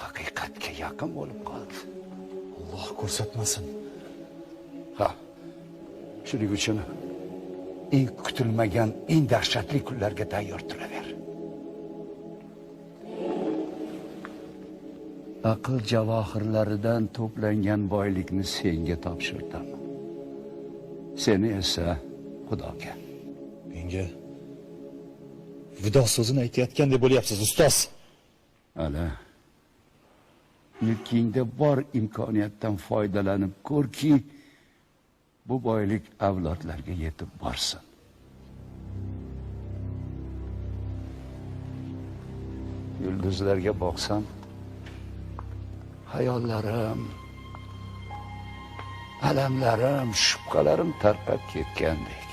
ھەقىقەتكە يېقىن بولۇپ قالدى. ئاللاھ كۆرسەتمىسۇن. ھا، شۇنىڭ ئۈچۈن ئەڭ كۈتۈلمىگەن، ئەڭ دەھشەتلىك كۈنلەرگە تەييار تۇرۇۋەر. ئەقىل جەۋاھىرلىرىدىن توپلانغان بايلىقنى سەڭگە تاپشۇردۇم. سېنى ئېسە خۇداغا. مەڭگە ۋىدا سۆزىنى ئېيتىۋاتقاندەك بولۇۋاتىسىز، ئۇستاز. ئەلى، ئىلكىڭدە بار ئىمكانىيەتتىن پايدىلىنىپ كۆركى، بۇ بايلىق ئەۋلادلارغا يېتىپ بارسۇن. يۇلدۇزلارغا باقسام، خىياللىرىم، ئەلەملىرىم، شۈبھىلىرىم تارقاپ كەتكەندەك.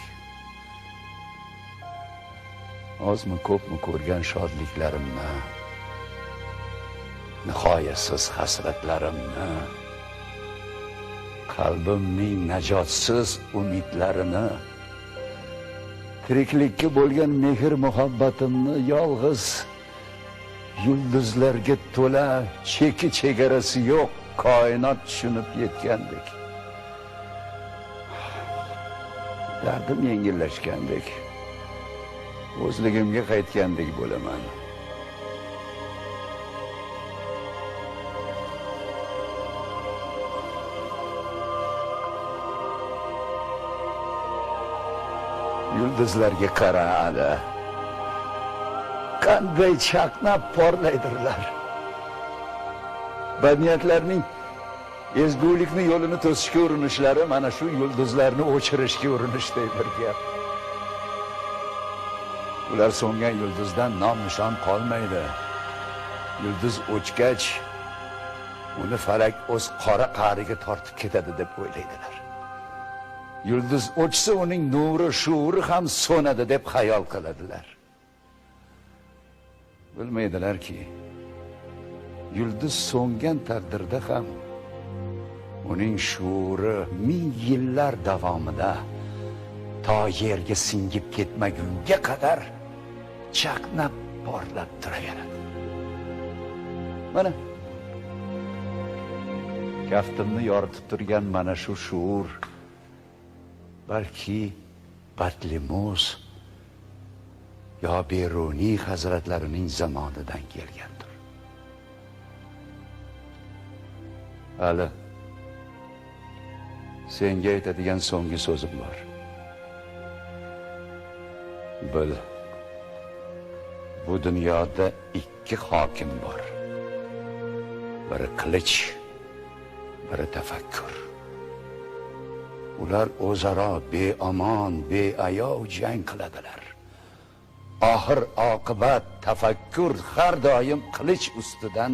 ئازمۇ كۆپمۇ كۆرگەن شادلىقلىرىمنى، نىھايەتسىز ھەسرەتلىرىمنى، قەلبىمنىڭ نىجاتسىز ئۈمىدلىرىنى، تىرىكلىككە بولغان مېھىر-مۇھەببىتىمنى يالغۇز يۇلدۇزلارغا تولا، چېكى-چېگراسى يوق كائىنات چۈشىنىپ يەتكەندەك. دەردىم يەڭگىللەشكەندەك، ئۆزلۈكۈمگە قايتقاندەك بولىمەن. يۇلدۇزلارغا قارا ئەلى. قانداق چاقناپ پارلايدۇلار. بەدنىيەتلەرنىڭ ئەزگۈلۈكنى يولىنى توسۇشقا ئۇرۇنۇشلىرى مانا شۇ يۇلدۇزلارنى ئۆچۈرۈشكە ئۇرۇنۇشتەك بىر گەپ. ئۇلار سۆڭگەن يۇلدۇزدىن نام-نىشان قالمايدۇ. يۇلدۇز ئۆچكەچ، ئۇنى پەلەك ئۆز قارا قەھرىگە تارتىپ كېتىدۇ دەپ ئويلايدۇلار. يۇلدۇز ئۆچسە، ئۇنىڭ نۇرى، شۇئۇرى ھەم سۆنىدۇ دەپ خىيال قىلىدۇلار. بىلمەيدىلەركى، يۇلدۇز سۆڭگەن تەقدىردە ھەم ئۇنىڭ شۇئۇرى مىڭ يىللار داۋامىدا تا يەرگە سىڭىپ كەتمىگۈنگە قەدەر چاقناپ پارلاپ تۇرۇۋېرىدۇ. مانا، كەفتىمنى يورۇتۇپ تۇرغان مانا شۇ شۇئۇر بەلكى بەتلىمۇس يا بىرۇنى ھەزرەتلىرىنىڭ زامانىدىن كەلگەندۇر. ئەلى، سەڭگە ئېيتىدىغان سۆڭگى سۆزۈم بار. بىل، بۇ دۇنيادا ئىككى ھاكىم بار. بىرى قىلىچ، بىرى تەپەككۇر. ئۇلار ئۆزئارا بىئامان، بىئاياۋ جەڭ قىلىدىلەر. ئاخىر-ئاقىۋەت تەپەككۇر ھەر دائىم قىلىچ ئۈستىدىن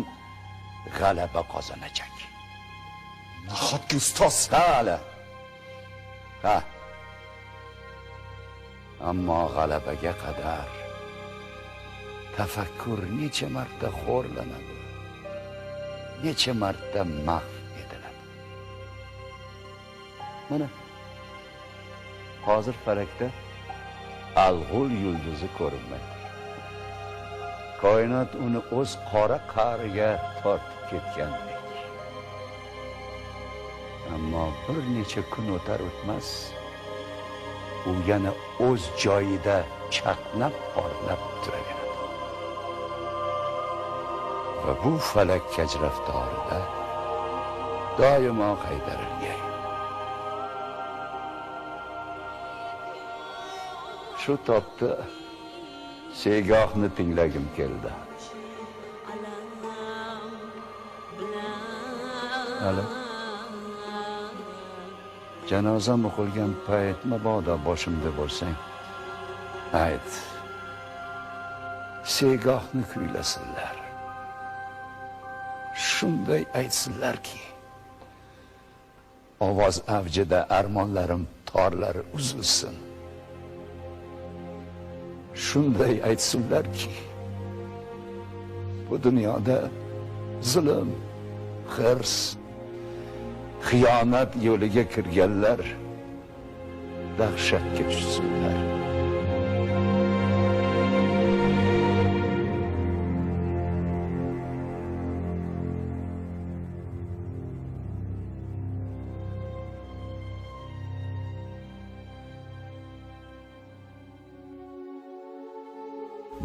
غەلىبە قازانىدىكەن. ناھەتتە ئۇستاز! ھە، ئەلى. ھە. ئەمما غەلىبىگە قەدەر تەپەككۇر نەچچە مەرتە خورلىنىدۇ، نەچچە مەرتە مەھۋ ئېتىلىدۇ. مانا، ھازىر پەلەكتە ئەلغول يۇلدۇزى كۆرۈنمەيدۇ. كائىنات ئۇنى ئۆز قارا قەھرىگە تارتىپ كەتكەندەك. ئەمما بىر نەچچە كۈن ئۆتەر-ئۆتمەس، ئۇ يەنە ئۆز جايىدا چاقناپ پارلاپ تۇرۇۋېرىدۇ. ۋە بۇ پەلەك كەچ رەفتارىدە دائىما قايتۇرۇلغاي. شۇ تاپتا سېگاھنى تىڭلىگۈم كەلدى. ئالو. جانازام ئوقۇلغان پەيت مۇبادا بېشىمدا بولساڭ، ئېيت، سېگاھنى كۈيلىسۇنلار. شۇنداق ئېيتسۇنلاركى، ئاۋاز ئەۋجىدە ئارمانلىرىم تارلىرى ئۈزۈلسۇن. شۇنداق ئېيتسۇنلاركى، بۇ دۇنيادا زۇلۇم، ھىرس، خىيانەت يولىغا كىرگەنلەر دەھشەتكە چۈشسۇنلار.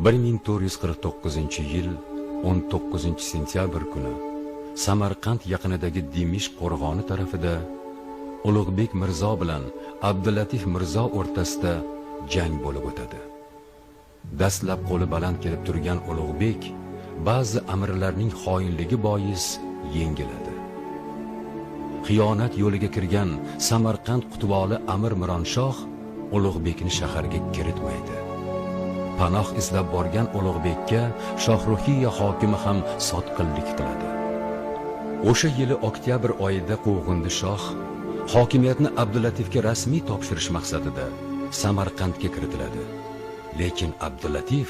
بىر مىڭ تۆت يۈز قىرىق توققۇزىنچى يىل ئون توققۇزىنچى سېنتيابىر كۈنى سەمەرقەنت يېقىنىدىكى دىمىشق قورغانى تەرىپىدە ئۇلۇغبېك مىرزا بىلەن ئابدۇللاتىف مىرزا ئوتتۇرىسىدا جەڭ بولۇپ ئۆتىدۇ. دەسلەپ قولى بالاند كېلىپ تۇرغان ئۇلۇغبېك بەزى ئەمىرلەرنىڭ خائىنلىكى بايىس يېڭىلىدۇ. خىيانەت يولىغا كىرگەن سەمەرقەنت قۇتۇۋالى ئەمىر مىرانشاھ ئۇلۇغبېكنى شەھەرگە كىرىتمەيدۇ. پاناھ ئىزدەپ بارغان ئۇلۇغبېككە شاھرۇخىيە ھاكىمى ھەم ساتقىنلىق قىلىدۇ. ئوشۇ يىلى ئۆكتەبىر ئايىدا قوغۇندى شاھ ھاكىمىيەتنى ئابدۇللاتىفكە رەسمىي تاپشۇرۇش مەقسىتىدە سەمەرقەنتكە كىرىتىلىدۇ. لېكىن ئابدۇللاتىف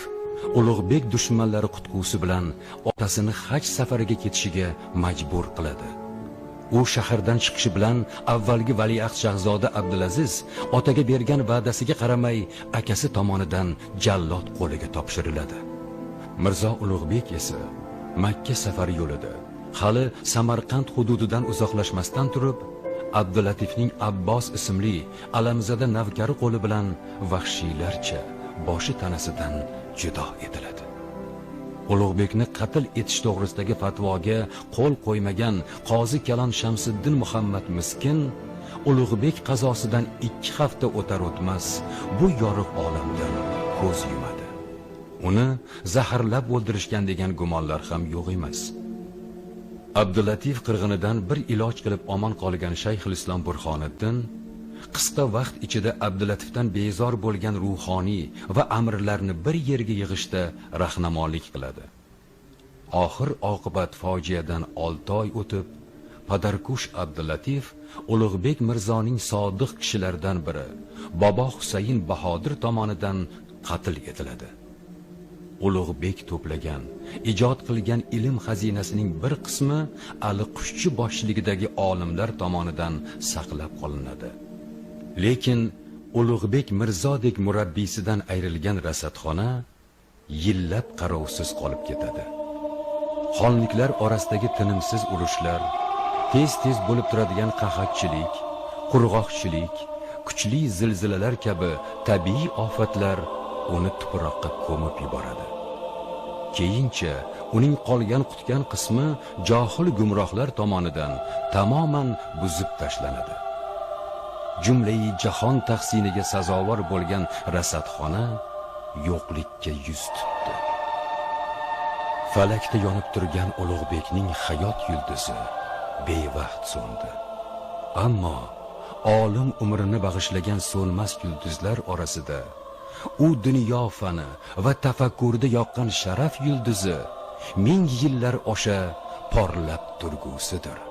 ئۇلۇغبېك دۈشمەنلىرى قۇتقۇسى بىلەن ئاتىسىنى ھەج سەپىرىگە كېتىشىگە مەجبۇر قىلىدۇ. ئۇ شەھەردىن چىقىشى بىلەن ئەۋۋەلگى ۋەلىئەھد شاھزادە ئابدۇلئەزىز ئاتىگە بەرگەن ۋەدىسىگە قارىماي، ئاكىسى تامانىدىن جاللات قولىغا تاپشۇرۇلىدۇ. مىرزا ئۇلۇغبېك ئېسى مەككە سەپەر يولىدا خېلى سەمەرقەنت ھۇدۇدىدىن ئۇزاقلاشماستىن تۇرۇپ، ئابدۇللاتىفنىڭ ئابباس ئىسىملى ئالەمزادە نەۋكىرى قولى بىلەن ۋەھشىيلەرچە باشى تەنىسىدىن جۇدا ئېتىلىدۇ. ئۇلۇغبېكنى قەتل ئېتىش توغرىسىدىكى پەتىۋاگە قول قويمىغان قازى كالان شەمسىددىن مۇھەممەد مىسكىن ئۇلۇغبېك قازاسىدىن ئىككى ھەپتە ئۆتەر ئۆتمەس بۇ يورۇق ئالەمدىن كۆز يۇمىدۇ. ئۇنى زەھەرلەپ ئۆلتۈرۈشكەن دېگەن گۇمانلار ھەم يوق ئەمەس. ئابدۇللاتىف قىرغىنىدىن بىر ئىلاج قىلىپ ئامان قالغان شەيخۇلئىسلام بۇرھانىددىن قىسقا ۋاقىت ئىچىدە ئابدۇللاتىفتىن بىزار بولغان روھانىي ۋە ئەمىرلەرنى بىر يەرگە يىغىشتا رەھنىمالىق قىلىدۇ. ئاخىر ئاقىۋەت فاجىئەدىن ئالتە ئاي ئۆتۈپ، پاداركوش ئابدۇللاتىف ئۇلۇغبېك مىرزانىڭ سادىق كىشىلەردىن بىرى، بابا ھۈسەيىن باھادىر تامانىدىن قەتل ئېتىلىدۇ. ئۇلۇغبېك توپلىغان، ئىجاد قىلغان ئىلىم خەزىنىسىنىڭ بىر قىسمى ئەلى قۇشچى باشچىلىقىدىكى ئالىملار تامانىدىن ساقلاپ قالىنىدۇ. لېكىن ئۇلۇغبېك مىرزادەك مۇرەببىسىدىن ئايرىلغان رەسەتخانا يىللاپ قاراۋسىز قالىپ كېتىدۇ. خانلىقلار ئارىسىدىكى تىنىمسىز ئۇرۇشلار، تېز-تېز بولۇپ تۇرىدىغان قەھەتچىلىك، قۇرغاقچىلىق، كۈچلۈك زىلزىلىلەر كەبى تەبىئىي ئاپەتلەر ئۇنى تۇپراققا كۆمۈپ يۇبارىدۇ. كېيىنچە ئۇنىڭ قالغان-قۇتقان قىسمى جاھىل گۇمراھلار تامانىدىن تامامەن بۇزۇپ تاشلىنىدۇ. جۈملىئى جاھان تەھسىنىگە سازاۋەر بولغان رەسەتخانا يوقلۇققا يۈز تۇتتى. پەلەكتە يېنىپ تۇرغان ئۇلۇغبېكنىڭ ھايات يۇلتۇزى بىۋاقىت سۇندى. ئەمما ئالىم ئۆمرىنى باغىشلىغان سۇنماس يۇلتۇزلار ئارىسىدا ئۇ دۇنيا پانى ۋە تەپەككۇردا ياققان شەرەپ يۇلتۇزى مىڭ يىللار ئاشا پارلاپ تۇرغۇسىدۇر.